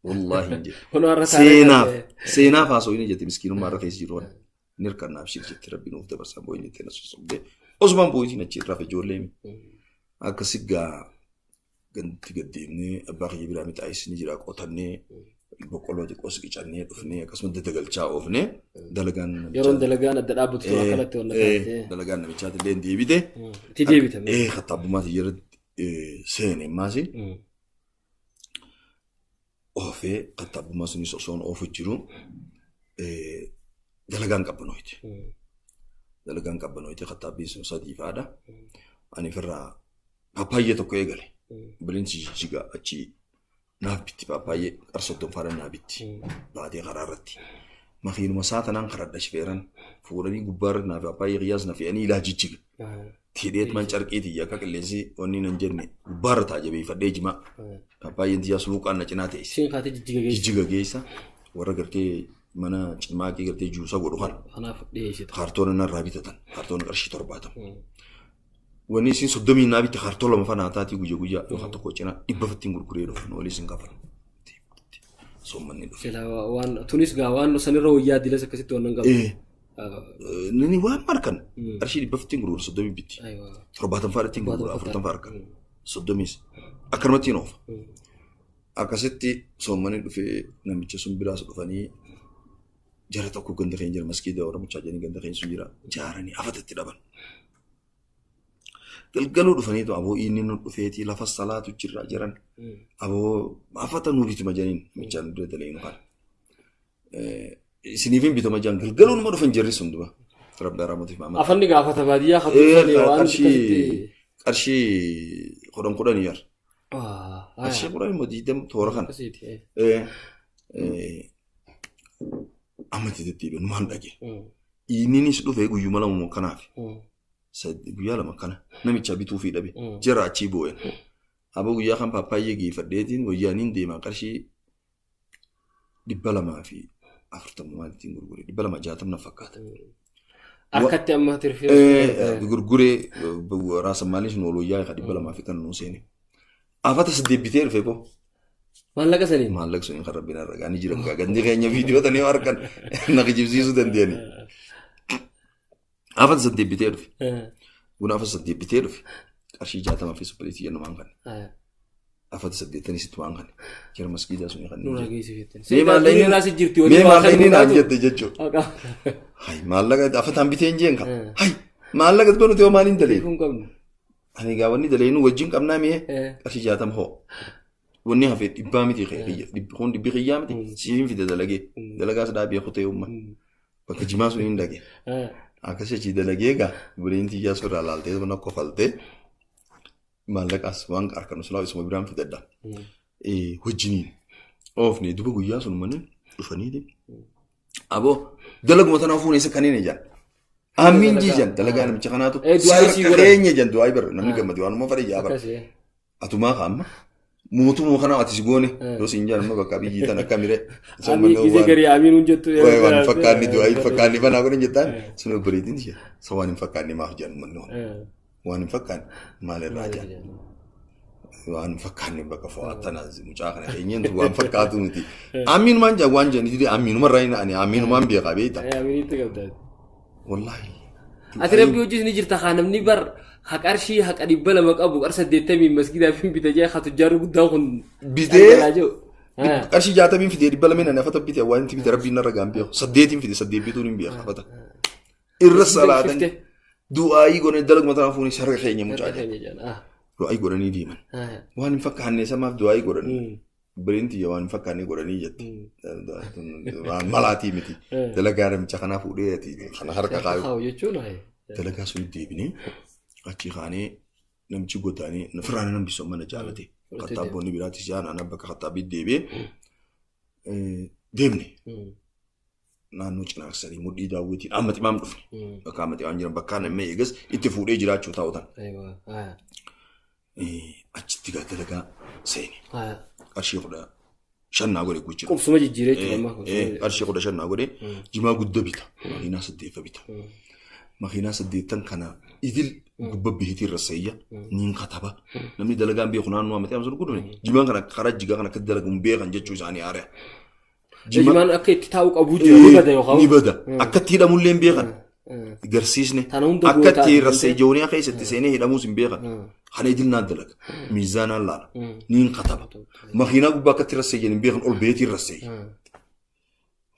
Wallahi hin jette. Kun warra Seenaaf seenaaf haasa'u inni jette miskiinummaa irra keessa jiru. Ni hirkanna abshir jette rabbi nuuf dabarsaa boo'in jettee na sossobdee. Osumaan boo'itiin achi irraa ijoollee mi. Akkasi gaa ganti gad deemnee abbaa kiyya biraa mixaayis ni jira qotannee boqqolloo xiqqoos qicannee dhufnee akkasuma dadagalchaa oofnee dalagaan Yeroon dalagaan adda dhaabbatu tura akkanatti wanna taate. Dalagaan namichaati illee deebite. Itti deebite. Kattaabummaa tiyya irratti seene maasi. Oofee kattaabummaa sunis osoon oofu jiru dalagaan qabbanooyte. Dalagaan qabbanooyte kattaabbiin sun sadii fa'aadha. Ani ofirraa paappaayyee tokko eegale. Bileensi jijjiga achi naaf bitti paappaayyee qar soddon faana naa bitti. Baatee karaa irratti. Makiinuma isaa tanaan karadha shifeeran fuudhanii gubbaarra naaf paappaayyee qiyyaas na fe'anii ilaa jijjiga. Tidheet man carqii tiyya akka qilleensi wanni nan jenne gubbaarra taa jabeeffadhee jimaa. Paappaayyeen tiyyaa suluuqaan na cinaa teessi. Isheen kaatee jijjiga geessa. Jijjiga geessa warra gartee mana cimaaqii gartee juusa godhu kana. Kanaaf dhiyeessita. Kaartoona narraa bitatan. Kaartoona qarshii 70. Wanni isin 30 naa bitte kaartoo lama fanaa taatii guyya guyyaa yookaan tokko cinaa dhibba fattiin gurguree dhufu walii isin kafala. Soommanni dhufe. Silaa waan tunis gaa waan sanirra wayyaa dilas akkasitti waan hin qabu. Nani waan markan qarshii dhibba afurtiin gurgura 30 bitti. 70 fa'aa ittiin gurgura 40 fa'aa harka. 30s akkanumatti hin oofa. Akkasitti soommanni dhufee namicha sun biraas dhufanii jara tokko ganda keenya jira maskiida Oromichaa jedhanii ganda keenya sun jira jaaranii afatatti dhaban. Galgaluu dhufaniitu aboo inni nu dhufeetii lafa salaatu jirra jiran aboo afata nu bituma jedhaniin namichaan dura daleenu kana. Isiniif hin bitama jedhan galgaluu numa dhufan jarri sun duba. Rabbi araamatiif maamala. Afanni gaafata baadiyyaa kan tursanii waan Qarshii akkasitti. qarshii 10 10 yar. Qarshii 10 immoo 20 toora kana. Akkasiiti. Amma itti deddeebi'an numaan dhage. Inninis dhufee guyyuma lama kanaaf. Guyyaa lama kana namicha bituufii dhabe. Jara achii boo'en. Aboo guyyaa kan paappaayyee geeffadheetiin wayyaaniin deemaa qarshii 240 maalittiin gurgure 260 na fakkaata. Harkatti amma tirfii. Gurguree raasa maaliin sun ol wayyaa 200 fi kan nuu seene. Afata saddeet bitee dhufe boo. Maallaqa saniin. Maallaqa suniin kan rabbiin har'a gaanii jiran gaa gandi keenya viidiyoo tanii yoo harkan na kijibsiisuu dandeenye. Afata saddeet bitee dhufe. Buna afata saddeet bitee dhufe. Qarshii 60 fi suppileetii jennumaan kan. Afata 80 sitti waan kana. Jara masgiidaa suni kan. Nurraa geessee jettan. Mee maallaqni Irraa si jirti mee maallaqni naan jette jechuudha. Haqa. Hay maallaqa afataan bitee hin jeen ka. Hay maallaqa banuti hoo maaliin dalee? Kun qabnu. Ani gaa wanni daleenu wajjin qabnaa mi'ee qarshii 60 hoo. Wanni hafe dhibbaa miti kiyya. Kun dhibbi kiyyaa miti. Siifin fide dalagee. Dalagaas dhaabee kutee uumma. Bakka jimaa sun hin dhage. Akkas achi dalagee gaa buleen tiyyaa surraa laaltee mana kofaltee maallaqaas waan harka nu silaa isuma biraan fidadha. Wajjiniin oofne duba guyyaa sun manni dhufaniiti. Aboo dalaguma tanaa fuune isa kanneen ijaan. Amiin jiijan dalagaa namicha kanaatu Du'aa isii godhan. keenya jan du'aa bara namni gammade waanuma fedhe ijaa bara. Akkasii. Atumaa ka amma mootummaa kanaa ati si goone yoo siin jaan amma bakka biyyi tan akka mire. Amiin gisee garii amiin hun jettu. Waan hin fakkaanne du'aa hin fakkaanne banaa godhan jettaan sun obboleettiin ishee isa waan hin fakkaanne maaf jedhan manni waan waan hin fakkaanne maalirraa jedhan waan hin fakkaanne bakka fo'attana mucaa kana keenyeen waan fakkaatu miti. Amiinumaan jedhan waan jedhan didee amiinumarraa hin ani amiinumaan beekaa beekta. Amiinitti qabdaa. Wallaahi. Ati rabbi hojii ni jirta haa namni bar ha qarshii haqa 200 qabu qar 80 masgiidaaf hin bita jee ha tujjaarri guddaan kun Bitee dhangalaa jiru. Qarshii 60 fidee 200 ani afata bite waan itti bite rabbiin narra gaan beeku 8 fide 8 bituun hin beeku afata. Irra salaatan du'aayii godhanii dalaguma tanaa fuunee sarara keenya mucaa jedhan. Du'aayii godhanii deeman. Waan hin fakkaanne samaaf du'aayii godhanii. Obboleen tiyya waan hin fakkaanne godhanii jette. Waan malaatii miti. Dalagaa namicha kanaa fuudhee ati kana harka kaayu. Kaayu jechuun Dalagaa sun deebinee achi kaanee namichi godaanee firaan namni sun mana jaalate. Kattaabboonni biraatis jaan ana bakka kattaabbii deebi'ee deemne. Naannoo cinaaksanii mudhii daawwitiin amma ximaam dhufne. Bakka amma ximaam jiran bakka namni eegas itti fuudhee jiraachuu ta'u tan. Achitti gaa dalagaa seene. Qarshii 15 naa godhe guchina. Qubsuma jijjiiree jechuudha amma. Qarshii 15 naa godhe jimaa guddaa bita. Makiinaa 8 bita. Makiinaa 8 kana idil gubba bihitii irra seeyya niin kataba. Namni dalagaan beeku naannoo amma ximaam sun gudune jimaan kana karaa jigaa kana akka dalaguun beekan jechuu isaanii haarea. Jimaan akka itti taa'u qabu jira ni bada yookaan. Ni bada. Akka itti hidhamullee hin beekan. Garsiisne. Tana hunda Akka gootaa itti rassee jooniyaa keessatti seenee hidhamuus hin beekan. Kana idil naan dalaga. Miizaanaan laala. Niin kataba. Makiinaa gubbaa akka itti rassee hin beekan ol beetii rassee.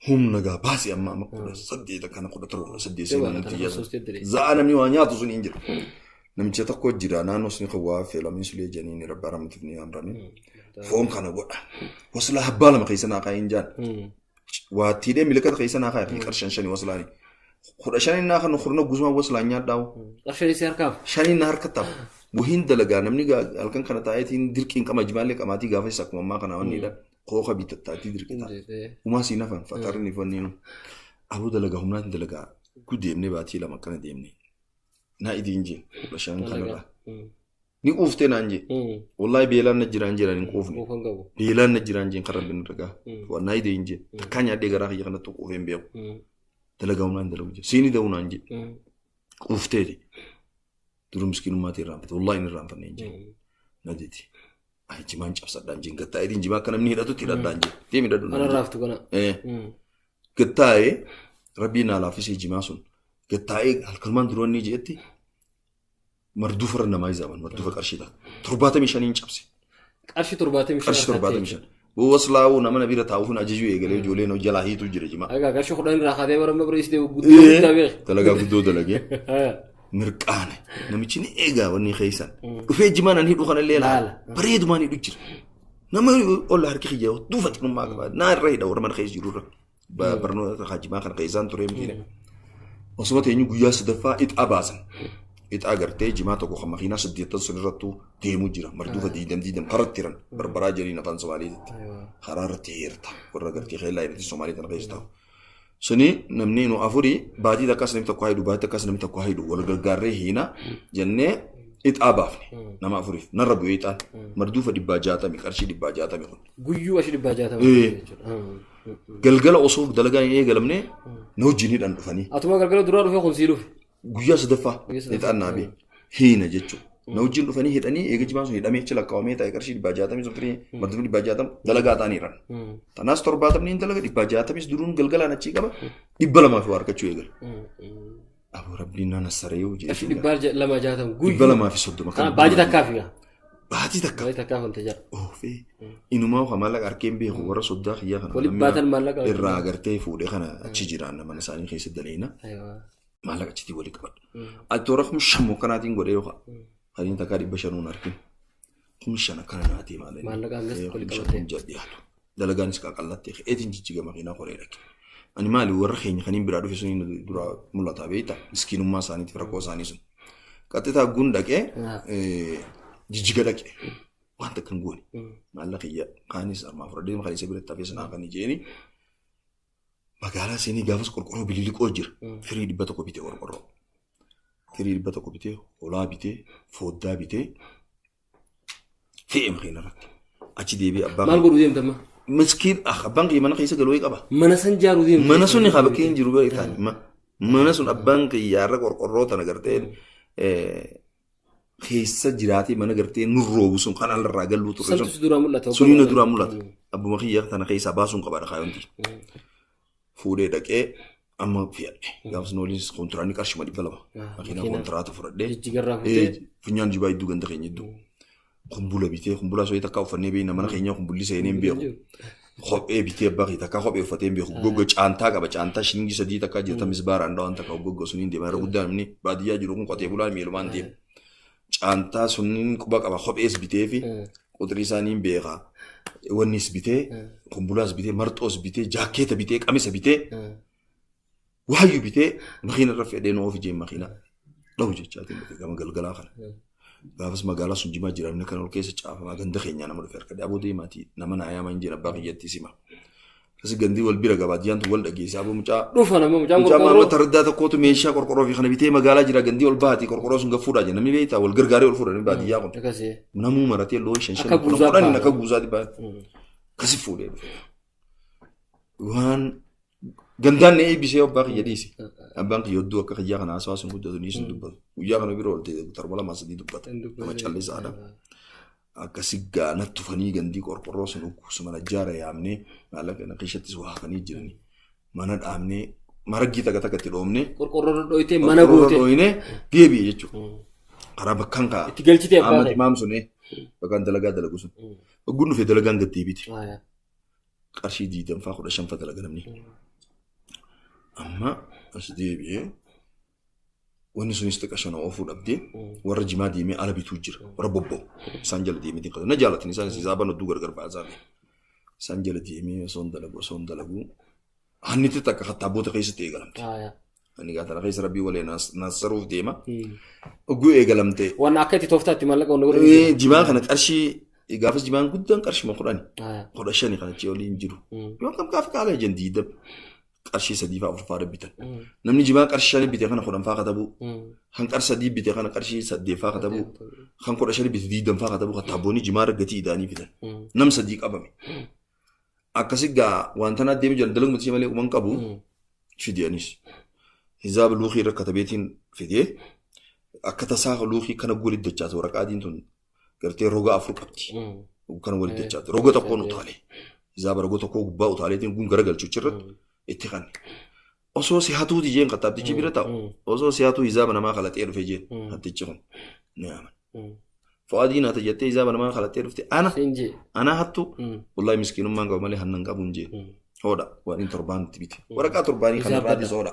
Humna gaa baasii amma amma 18 akkana 17 18 seenaa nuti ijaaran. Za'a namni waa nyaatu sun hin jiru. Namicha tokko jira naannoo sun kan waa feelamii sulee janiin rabbi aramatuuf ni amrame. Foon kana godha. Waslaa abbaa lama keessa naa kaa'in jaan. Waa tiidhee milikata keessa naa kaa'e qarshan shani waslaani. 15 naa kan kurna guzumaa waslaan nyaadhaawu. Qarshii si harkaaf. Shaniin na harka ta'a. Wahiin dalagaa namni halkan kana taa'eetiin dirqiin qama jimaallee qamaatii gaafa isa akkuma ammaa kana wanniidha. Kooka bitattaatii dirqi ta'a. Umaa siin hafan faxarri fanniinu. Aboo dalagaa humnaatiin dalagaa ku deemnee baatii 2 akkana deemne. Naa idiin jee 15 kanarraa. Ni quuftee naan jee. Wallaahi beelaan na jiraan jedhan hin quufne. Quufan qabu. Beelaan na jiraan jeen kan rabbiin irra gaha. Naa idiin jee. Takkaa nyaadhee garaa kiyya kanatti quufee hin beeku. Dalagaa humnaan dalagu jee. Siini da'uu naan jee. Quufteeti. Duru miskiinummaatii irraanfate. Wallaahi hin irraanfanne hin jee. Na didi. Ay jimaan cabsadhaan jeen gattaa'eetiin jimaa akka namni hidhatutti hidhadhaan jee. Deemi hidhadhu naan Kana jee. raaftu kana. Gattaa'ee rabbiin naa laaffisee jimaa sun gattaa'ee halkanumaan duruu inni jeetti marduufa irra namaa izaaban marduufa qarshii ta'a. 75n cabse. Qarshii 75. Qarshii 75. Waslaa'uu nama na bira taa'uuf hin ajajuu eegalee ijoolleen jalaa hiituu jira jimaa. Egaa qarshii 10 irraa kaatee bara amma bira isitee guddoo guddaa beek. Dalagaa guddoo dalagee. Mirqaane namichi ni eegaa wanni keessan. Dhufee jimaan ani hidhu kanallee laala. Bareedumaan hidhu jira. Nama ol harki kiyya duufa xinnummaa qaba. Naa irra hidha warra mana keessa jiru irra. Barnoota jimaa kana keessaan turee miti. Osuma teenyu guyyaa sadaffaa ixaa baasan. Ixaa gartee jimaa tokko kan makiinaa 80 sun irrattuu deemuu jira. Marduufa diidam diidam karatti jiran barbaraa jedhaniin afaan Somaaliitti. Karaa irratti heerta warra gartee keellaa hidhate Somaalii kana keessa taa'u. Suni namni nu afurii baatii takkas namni tokko hidhu baatii takkas namni tokko hidhu wal gargaarree hiina jennee ixaa baafne nama afuriif narra bu'ee ixaan marduufa 160 qarshii 160 kun. Guyyuu ashi 160. Galgala osoo dalagaan hin eegalamne na wajjin hidhan dhufanii. Atuma galgala duraa dhufe kun sii dhufe. Guyyaa sadaffaa ixaan naa bee hiina jechuudha. Na wajjin dhufanii hidhanii eega jimaan sun hidhamee achi lakkaawamee taa'e qarshii 160 sun firii marduufni 160 dalagaa ta'anii jiran. Tanaas 70 hin dalaga 160s duruun galgalaan achii qaba 200 fi waa argachuu eegala. Aboo rabbiin na nassaree yoo Qarshii jedhe. 260 guyyuu. 230 Kana baajii takkaa fi. Baatii takka. Baatii takkaa hafamte jira. Oofee inumaa kan maallaqa harkeen beeku warra soddaa kiyyaa kana. Walitti baatan maallaqa. Irraa agartee fuudhee kana achi jiraan mana isaanii keessa daleena. Maallaqa achitti walii qabadha. Ati toora 5000 akkanaatiin godhee yookaan hariin takkaa 500 argin. 5000 akkana naatee maal inni. Maallaqa hangas Eh, walii 5000 qabattee. 6000 dhiyaatu. Dalagaanis qaqallattee eetiin jijjiga makiinaa koree dhaqe. Ani maali warra keenya kaniin biraa dhufe suniin dura mul'ata beekta miskiinummaa isaaniitiif rakkoo isaanii sun. Qaxxitaa guun dhaqee jijjiga dhaqe. Waan takka hin goone. Maallaqa kiyya kaanis armaa fudhadhee kan isa biratti hafee sanaa kan jeeni. Magaalaa seenee gaafas qorqorroo bililiqoo jira. Firii 100 bitee qorqorroo. Firii 100 bitee, holaa bitee, fooddaa bitee fe'ee makiina irratti. Achi deebi'ee abbaa Maal godhuu deemta amma? Miskiin ah abbaan kiyya mana keessa galuu qaba. Mana san jaaruu deemta. Mana sun haa bakkee hin jiru bee ta'an. Mana sun abbaan kiyyaarra qorqorroo tana gartee keessa jiraatee mana gartee nurroobu sun kan alarraa galluu ture sun. Santu si duraa mul'ata. Sunii na duraa mul'ata. Abbuma kiyya tana keessaa baasuun qaba dhaqaa. Fuudhee dhaqee amma fe'adhe. Gaafas waliin kontiraanni qarshuma 200. Makiinaa kontiraata fudhadhee. Jijjigarraa fuutee. Funyaan jibaa iddoo ganda keenya iddoo. Kumbula bitee kumbula so'ii takka uffannee beekna mana keenya kumbulli seenee hin beeku. Kophee bitee abbaa kiyya takka kophee uffatee hin beeku. Goggo caantaa qaba caantaa shilingii 3 takka jirta misbaaraan dhawaan takka goggo suniin deema irra guddaa namni baadiyyaa jiru kun qotee bulaan miilumaan deema. Caantaa sunniin quba qaba kophees bitee fi quxirii isaaniin beeka. Wannis bitee kumbulaas bitee marxoos bitee jaakkeeta bitee qamisa bitee waayyuu bitee makiina irra fedhee nu oofi jeen makiina dhahu jechaatiin dhufe gama galgalaa kana. Gaafas magaalaa sun jimaa jira namni kan ol keessa caafamaa ganda keenyaa nama dhufe harka aboo deemaatii nama naa yaamaa hin jeen abbaa kiyyatti sima. Asi gandii wal bira gabaadiyaan tun wal dhageessa aboo mucaa. Dhufa nama mucaan Mucaa qorqorroo. maama tardaa tokkootu meeshaa qorqorroo fi kana bitee magaalaa jira gandii ol baati qorqorroo sun gaffuudhaa jira namni beektaa wal gargaaree ol fuudha namni baadiyyaa kun. Akkasii. Namuu maratee loon shan shan Akka kudhan guuzaa kudhaniin ba'a. akka guuzaatti ba'a. Akkasi fuudhee dhufe. Waan gandaan na eebbisee abbaa kiyya dhiise. Abbaan kiyya hedduu akka kiyyaa kana haasawaa sun guddatu ni sun dubbatu. Guyyaa kana bira oolte torba lama sadii dubbata. Nama callisaadha. Akkasi gaa natti tufanii gandii qorqorroo sun ukkusu mana jaara yaamnee maallaqa na keessattis waa hafanii jiranii. Mana dhaabnee maraggii takka takka itti dhoofnee. Qorqorroo dhodhoytee mana Qorqorroo goote. dhooyinee deebi'e jechuudha. Karaa bakkaan ka'a. Itti galchitee abbaa Ahmad kee. Imaam sun bakkaan dalagaa dalagu sun. Ogguun dhufee dalagaan gad deebite. Qarshii 20 faa 15 faa dalaga namni. Amma as deebi'ee wanni sunis xiqqa shana oofuu dhabdee warra jimaa deemee ala bituu jira. Warra bobba'u. Isaan jala deemee dinqatu. Na jaalatan isaan isaan hedduu gargar baasaa. Isaan jala deemee osoo hin dalagu osoo hin dalagu. Hannitti takka kattaabboota keessatti eegalamte. Ani gaa tana keessa rabbii walee naassaruuf deema. Ogguu eegalamte. Waan akka itti tooftaatti maallaqa wanna godhan. Jimaa kana qarshii gaafas jimaan guddaan qarshuma 10. 15 kan achii olii hin jiru. Yoo kam gaafa qaala jan 20 qarshii 3 faa 4 faa bitan. Namni jimaa qarshii 5 bite kana 10 faa katabuu. Kan qarshii 3 bite kana qarshii 8 faa katabuu. Kan 15 bite 20 faa katabuu. Kattaabboonni jimaa irra gatii idaanii fidan. Nam sadii qabame. Akkasi gaa wanta naa deemu jiran dalaguma ishee malee quban qabu fide anis. Hizaaba luukii irra katabeetiin fidee akka tasaa luukii kana walitti dachaate waraqaa adiin tun gartee roga afur qabdi. Kana walitti dachaate roga tokkoon utaalee. Hizaaba roga tokkoo gubbaa utaaleetiin gun garagalchu irratti itti kanne. Osoo si hatuuti jeen kattaabtichi bira taa'u. Osoo si hatuu hizaaba namaa kalaxee dhufe jeen hattichi kun ni aman. Fu'aadiin ati jettee hizaaba namaa kalaxee dhufte ana ana hattu wallahi miskiinummaan qaba malee hannan qabu hin jeen. Hoodha waan inni torbaan itti bite. Waraqaa torbaanii kana irraatis hoodha.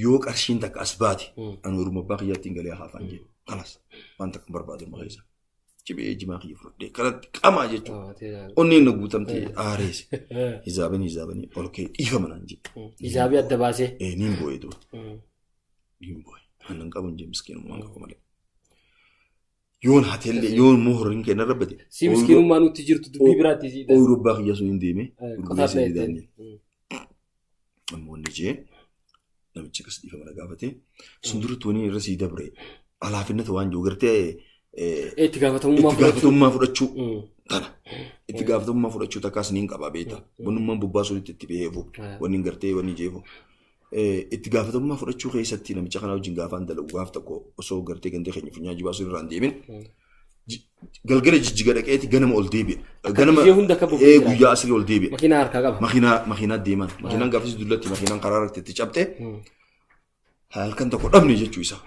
Yoo qarshiin takka as baate ani oruma abbaa kiyyaatti hin galee haafaan jeen. Kalas waan takka hin barbaadu amma keessa. Cibee jimaa kiyya fudhadhee kanatti qamaa jechuudha. Onneen na guutamtee aarees. Hizaabanii hizaabanii ol ka'ee dhiifama naan jedhe. Hizaabii adda baasee. Niin boo'e dura. Niin boo'e. Hannan qabu hin jee miskiinummaan qabu malee. Yoon hatellee yoon immoo horiin kee narra bade. Si miskiinummaa nutti jirtu dubbii biraatti si. Ooyiruu abbaa kiyya sun hin deeme. Qotaaf Gurgureessee didaan jee. Ammoo inni jee namichi akkas dhiifama na gaafate. Sun duratti wani irra sii dabre alaafinnata waan jiru gartee Itti gaafatamummaa itti gaafatamummaa fudhachuu tana. Itti gaafatamummaa fudhachuu takkaas niin qaba beekta. Wannummaan bobbaa sunitti itti beefu. Wanni gartee wanni jeefu. Itti gaafatamummaa fudhachuu keessatti namicha kana wajjin gaafaan dalagu gaaf tokko osoo gartee gandee keenya funyaan jibaa sun irraa hin deemin. Galgala jijjiga dhaqeeti ganama ol deebi'a. Ganama Gizee hunda akka bobba'u jira. Guyyaa asrii ol deebi'a. Makiinaa harkaa qaba. Makiinaa makiinaa deeman. Makiinaan gaafas dullatti makiinaan karaa irratti itti cabte. Halkan tokko dhabne jechuu isaa.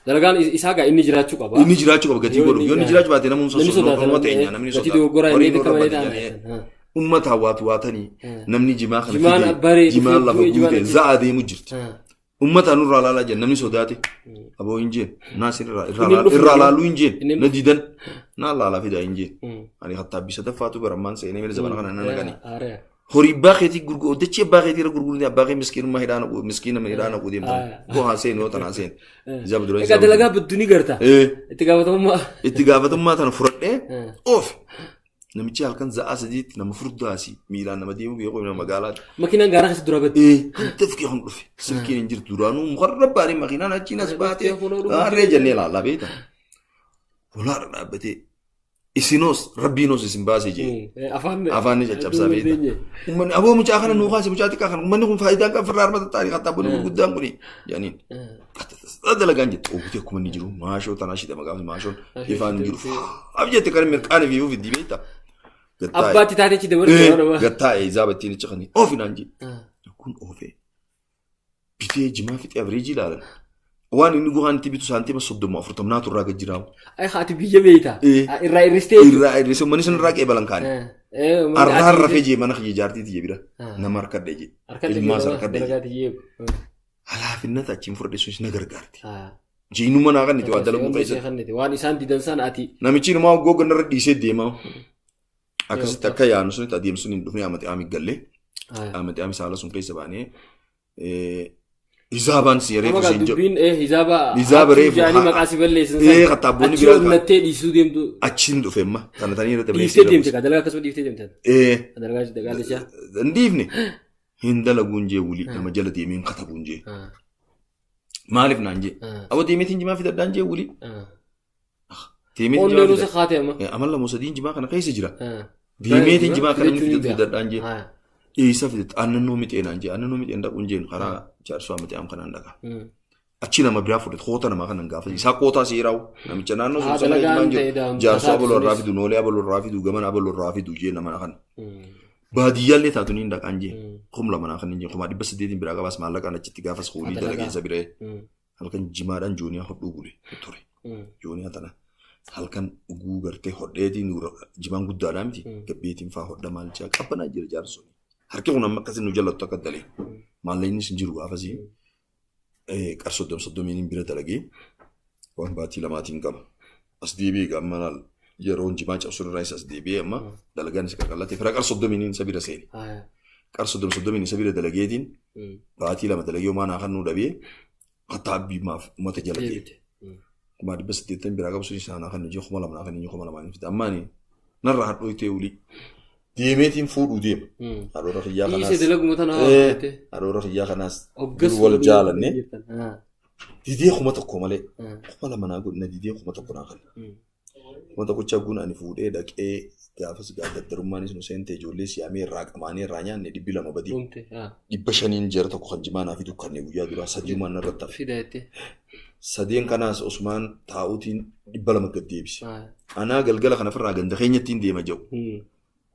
Dalagaan isaa gaa inni jiraachuu qaba. Inni jiraachuu qaba gatii Yoo godhuuf. inni- Yoo inni jiraachuu baate namni Namni sosochootu sodaata nama namni teenya namni gatii sodaata. dogoggoraa Horii inni nurra akka malee bade ta'an. jedhanii. Ummata waatu waatanii namni jimaa kana Jimaan fidee baree jimaan dhufee lafa du'e, jimaan guute achi- za'a deemu jirti. Ummata nurraa laalaa jiran namni sodaate aboo hin jeen naas irraa Inni hin dhufu irraa jedhee. laaluu hin jeen Inni hin na didan naa laalaa fidaa hin jeen. Ani hattaabbii sadaffaatu barammaan seenee mila zamana kana nan gani. Horii abbaa keetii gurguru dachee abbaa keetii irra gurguranii abbaa kee miskiinummaa hidhaa naqu miskiina hidhaa naqu deemtan. Koo haa seenu yoo tanaa seenu. Ijaa dura Egaa dalagaa badduu ni garta. Itti gaafatamummaa. Itti gaafatamummaa tana fudhadhee oof namichi halkan za'aa sadiitti nama furdaasi miilaan nama deemu beeku nama magaalaati. Makiinaan gaaraa keessa dura baddi. Hunda fi kun dhufe silkiin hin jirtu duraanuu mukarra baanii makiinaan achiin as baatee harree jennee ilaallaa beekta. Holaadha dhaabbatee isinoos rabbiinoos isin baasee jee. Afaan Afaan ni caccabsaa beekta. Uummanni aboo mucaa kana nuu kaase mucaa xiqqaa kana uummanni kun faayidaan qabu firraa harma tattaanii qaxxaabbonni gurguddaan kuni jedhaniin. Dalagaan jette oogutee akkuma inni jiru maashoo tanaa shidhama gaafa maashoon ifaan hin jiru. Af jette kan mirqaan fi ofi dibeeta. Abbaatti taatee achi dabarsite. Gattaa'e zaabattiin ichi kan oofi naan jee. Kun oofee bitee jimaa fixee avireejii ilaalan. Waan inni guhaan itti bitu saantima 30 40 naatu irraa gad jiraamu. Ay haati biyya beekta. Irraa irristee. Irraa irrisee uummanni sun irraa qeebalan kaane. Arraan rafee jee mana kiyya jaartii tiyya bira nama harkadhee jee. Ilmaas harkadhee jee. Halaafinnata achiin fudhadhe sunis na gargaarti. Jiinuma naa kanniti waa dalaguu keessatti. Waan isaan didan sana ati. Namichi inumaa hoggoo ganarra dhiisee deema. Akkasitti akka yaanu sunitti adeemsuun hin dhufne amati aami gallee. Amati aami saala sun keessa baanee hizaabaan si Nama reefu gaa siin jedhu. dubbiin hizaaba. Hizaaba reefu Jaanii maqaa si balleessan. Qaxxaabboonni Achi biraa onnattee dhiisuu deemtu. achiin dhufe amma tana tanii irratti Dhiiftee deemte gaa dalagaa akkasuma dhiiftee deemte. Dalagaa dalagaa dachaa. Hin dhiifne. Hin dalaguun jee wuli nama jala deemee hin katabuun jee. Maaliif naan jee? Aboo deemeetiin jimaa fidadhaan jee wuli. Deemeetiin Onnee jimaa nuusa fidadha. kaatee amma. Amal lama sadiin jimaa kana keessa jira. Deemeetiin jimaa kana inni fidadhaan jee. Eessa fidatte? Aannannoo mixee naan jee. Aannannoo mixeen dhaquun jeen karaa jaarsoo ammatee am kanaan dhaqa. Achi nama biraa fudhate koota namaa kanan gaafa isaa kootaa seeraa'u namicha naannoo sun sana Dalagaan jimaan ta'e jiru daa'imni jaarsoo tasaatu abaloo irraa sunis. fidu noolee abaloo irraa fidu gamana abaloo irraa fidu jee nama kana. Baadiyyaallee taatu ni dhaqaan jee 2000 naa kan hin jee 800,000 biraa qabaas maallaqaan achitti gaafas hoolii Dalagaa. dalagee isa biree halkan jimaadhaan jooniyaa hodhuu bule ture. Jooniyaa tana halkan dhuguu gartee hodheetiin jimaan guddaadhaa miti gabbeetiin faa hodha maal jaa qabbanaa jira jaarsoon. Harki kun amma akkasiin nu jallattu akka dalee maallaqni sin jiru gaafasii qar 30 30n bira dalagee waan baatii lamaatiin qaba. As deebi'ee amma laal yeroon jimaa cabsuun irraa isa as deebi'ee amma dalagaan isa qaqallatee fira qar 30n isa bira seene. Qar 30 30n isa bira dalageetiin baatii lama dalagee homaa naa kannuu dhabee hatta abbii maaf uummata jala deeme. 880,000 biraa qabu sun isaa naa kannu jee 2000 naa kannu 2000 fida. Amma ani narraa hadhooytee ulii. Deemeetiin fuudhuu deema. Haadhoora kiyyaa Dhiisee kanaas. dalaguma tana Haadhoora kiyyaa kanaas. Hoggas Dur wal jaalanne. Didee 1000 malee. 2000 naa godhina didee 1000 naa kanna. 1000 guun ani fuudhee dhaqee gaafas gaaddarummaan nu seente ijoollee siyaamee irraa qamaanee irraa nyaanne 200 badii. Dhumte. 500n jara tokko kan jimaa naa fidu kanne guyyaa duraa sadiumaan narratti hafe. Fida jettee. Sadeen kanaas osumaan taa'uutiin 200 gad deebise. Anaa galgala kana ofirraa ganda keenyattiin deema jedhu.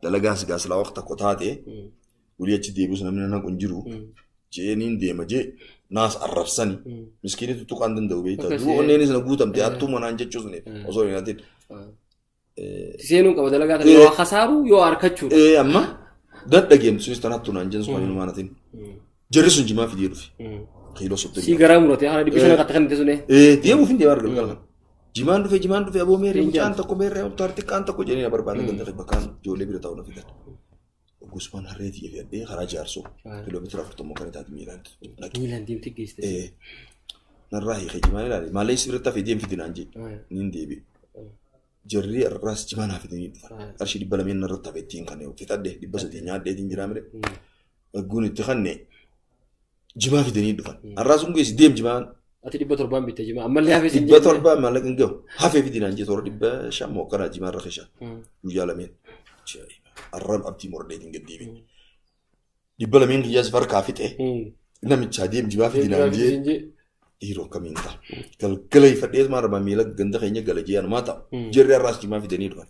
Dalagaas gaasilaa waqta tokko taate walii achi deebius namni nan haqu hin jiru. Jeeniin deema jee naas arrabsani. Miskiinii tuttuqaan danda'u beektaa. Akkasii. Duruu onneenis na guutamte hattuu manaan jechuu suni osoo hin hatin. Seenuun qaba dalagaa tana yoo kasaaruu yoo harkachuudha. Amma dadhageem sunis tan hattuu naan jensu kan hinumaan hatin. Jarri sun jimaa fidee dhufe. Kiiloo Si 30. garaa murate haala 500 qatta kan itti sune. Deemuuf hin deemaa galgala kana. Jimaan dhufe jimaan dhufe aboo meerree mucaan tokko meerree muktaar xiqqaan tokko jedhanii na barbaadan ganda bakkaan ijoollee bira taa'u na fidan. Gosmaan harree tiyya fe'adhee karaa jaarsoo kiiloomeetira 40 kan taate miilaan dhaqe. Miilaan deemtee geessite. Narraa hiikee jimaan ilaale maallee si biratti hafee deem fidinaan jee niin deebi'e. Jarri har'aas jimaa naa fidanii dhufan. Qarshii 200 narratti hafe ittiin kan fixadhe 300 nyaadheetiin jiraa mire. Gagguun itti kanne jimaa fidanii dhufan. Har'aas kun geessi deem jimaan Ati 700n bitte jimaa ammallee hafee siin 700 maallaqa hin gahu. Hafee fidinaan jee toora 500 moo akkanaa jimaa irra keessa guyyaa lameen. Arrab abdii mordheetiin gad deebi'e. 200 kiyyaas farkaa fixe. Namichaa deem jimaa fidinaan jee dhiiroo akkamiin ta'a. Galgala ifadhee maarama miila ganda keenya gala jee anumaa ta'a. Jarri har'aas jimaa fidanii dhufan.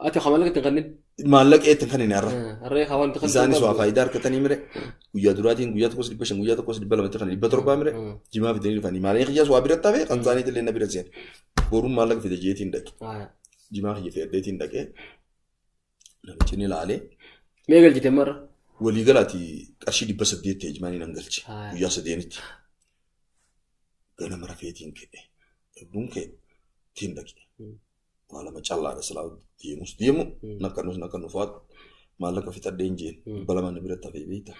Ati maallaqa itti hin kennin. Maallaqa itti hin kennin har'a. Harree hawaan itti kennin. Isaanis waa faayidaa argatanii mire guyyaa duraatiin guyyaa tokkos 500 guyyaa tokkos 200 kan 700 mire jimaa fidanii dhufanii maallaqa kiyyaas waa biratti hafe kan isaaniitti illee na bira seene. Boruun maallaqa fide jeetiin dhaqe. Jimaa kiyya fedheetiin dhaqe. Namichi ni ilaalee. Mee galchite marra? Waliigalaati qarshii 800 ta'e jimaan nan galche guyyaa sadeenitti. Ganama rafeetiin ka'e. Lubbuun ka'e ittiin dhaqe. Waa lama callaadha silaa deemus deemu naqqannus naqqannu faatu maallaqa fixadhee hin jeen 200 na biratti hafee beekta.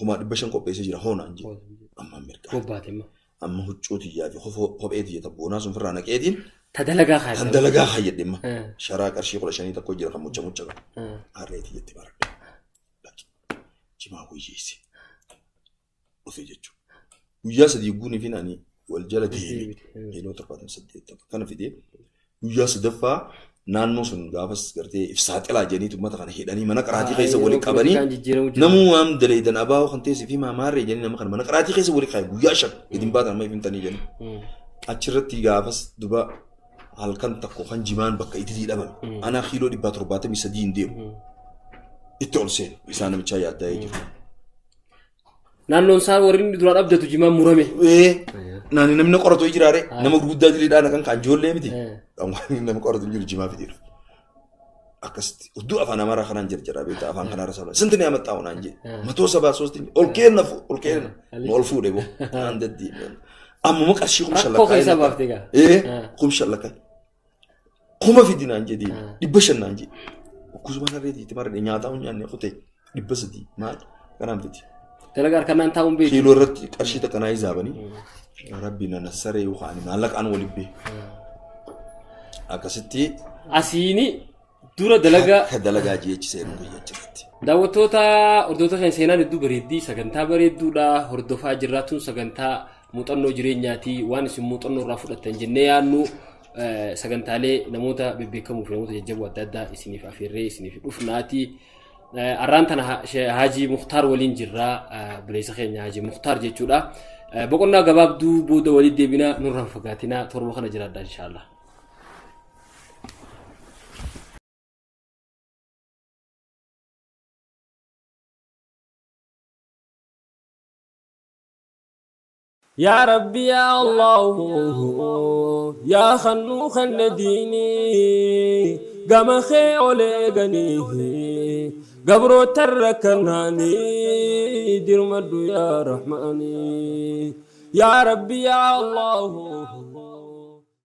500 qopheessee jira hoonaan jeen. Amma mirgaa. Bobbaate amma. Amma huccuu tiyyaa fi kophee tiyya tabboonaa sun firraa naqeetiin. Ta dalagaa kaayyadhe. Tan dalagaa kaayyadhe amma. Sharaa qarshii 15 tokko jira kan mucha mucha qabu. Harree tiyyatti baradhe. Dhaqe. Jimaa wayyeesse. Dhufe jechuudha. Guyyaa sadii guunii fi ani wal jala deeme. Kiiloo 78 kana fidee guyyaa sadaffaa naannoo sun gaafas gartee ibsaa xilaa jedhaniitu uummata kana hidhanii mana qaraatii keessa waliin qabanii namuu waan daleedan abaa'oo kan teessee fi maamaarree jedhanii nama kana mana qaraatii keessa waliin kaaye guyyaa 5 gadi hin baatan amma ifimtanii jedhanii. Achirratti gaafas duba halkan tokko kan jimaan bakka itti dhabame. Anaa kiiloo 773 hin deemu. Itti ol seene isaan namichaa yaaddaa'ee jiru. Naannoon isaa warri inni duraan abdatu jimaan murame. Naani namni qoratu jiraare nama gurguddaa jiriidhaan kan kaan ijoollee miti. Nama qoratu jiru jimaa fidee dhufe. Akkasitti udduu afaan Amaaraa kanaan jarjaraa beektaa afaan kanaa irra sinti ni amaxxaa onaan jee. Matoo sabaa soosti ol kenna ol kenna nu ol fuudhe boo. Naan daddi. Ammuma qarshii 5,000 Rakkoo keessa baaftee gaa. 5,000 lakkaa. 1,000 fidi naan jedhee 500 naan jedhe. Akkasuma harree itti marre nyaataa hin nyaanne kutee 300 maal kanaan fidi. Dalagaa harkanaan taa'uun beeku. Kiiloo irratti qarshii takka naa hisaabanii rabbi na nassaree yookaan maallaqaan waliin bee. Akkasitti Asiini dura dalagaa. Akka dalagaa jechi seenuu guyyaa achirratti. Daawwattoota hordoftoota keenya seenaan hedduu bareeddii sagantaa bareedduudha hordofaa jirraatuun sagantaa muuxannoo jireenyaati waan isin muuxannoo irraa fudhattan jennee yaadnu sagantaalee namoota bebbeekamoo fi namoota jajjaboo adda addaa isiniif afeerree isiniif dhufnaati. Arraan tana Haajii Muktaar waliin jirraa buleessa keenya Haajii Muktaar jechuudha. Boqonnaa gabaabduu booda walitti deebinaa nurraa hin fagaatinaa torba kana jiraadha inshaallah. يا ربي يا الله يا خنو خن ديني قام خي أولي قبرو تركناني دير مدو يا رحماني يا ربي يا الله.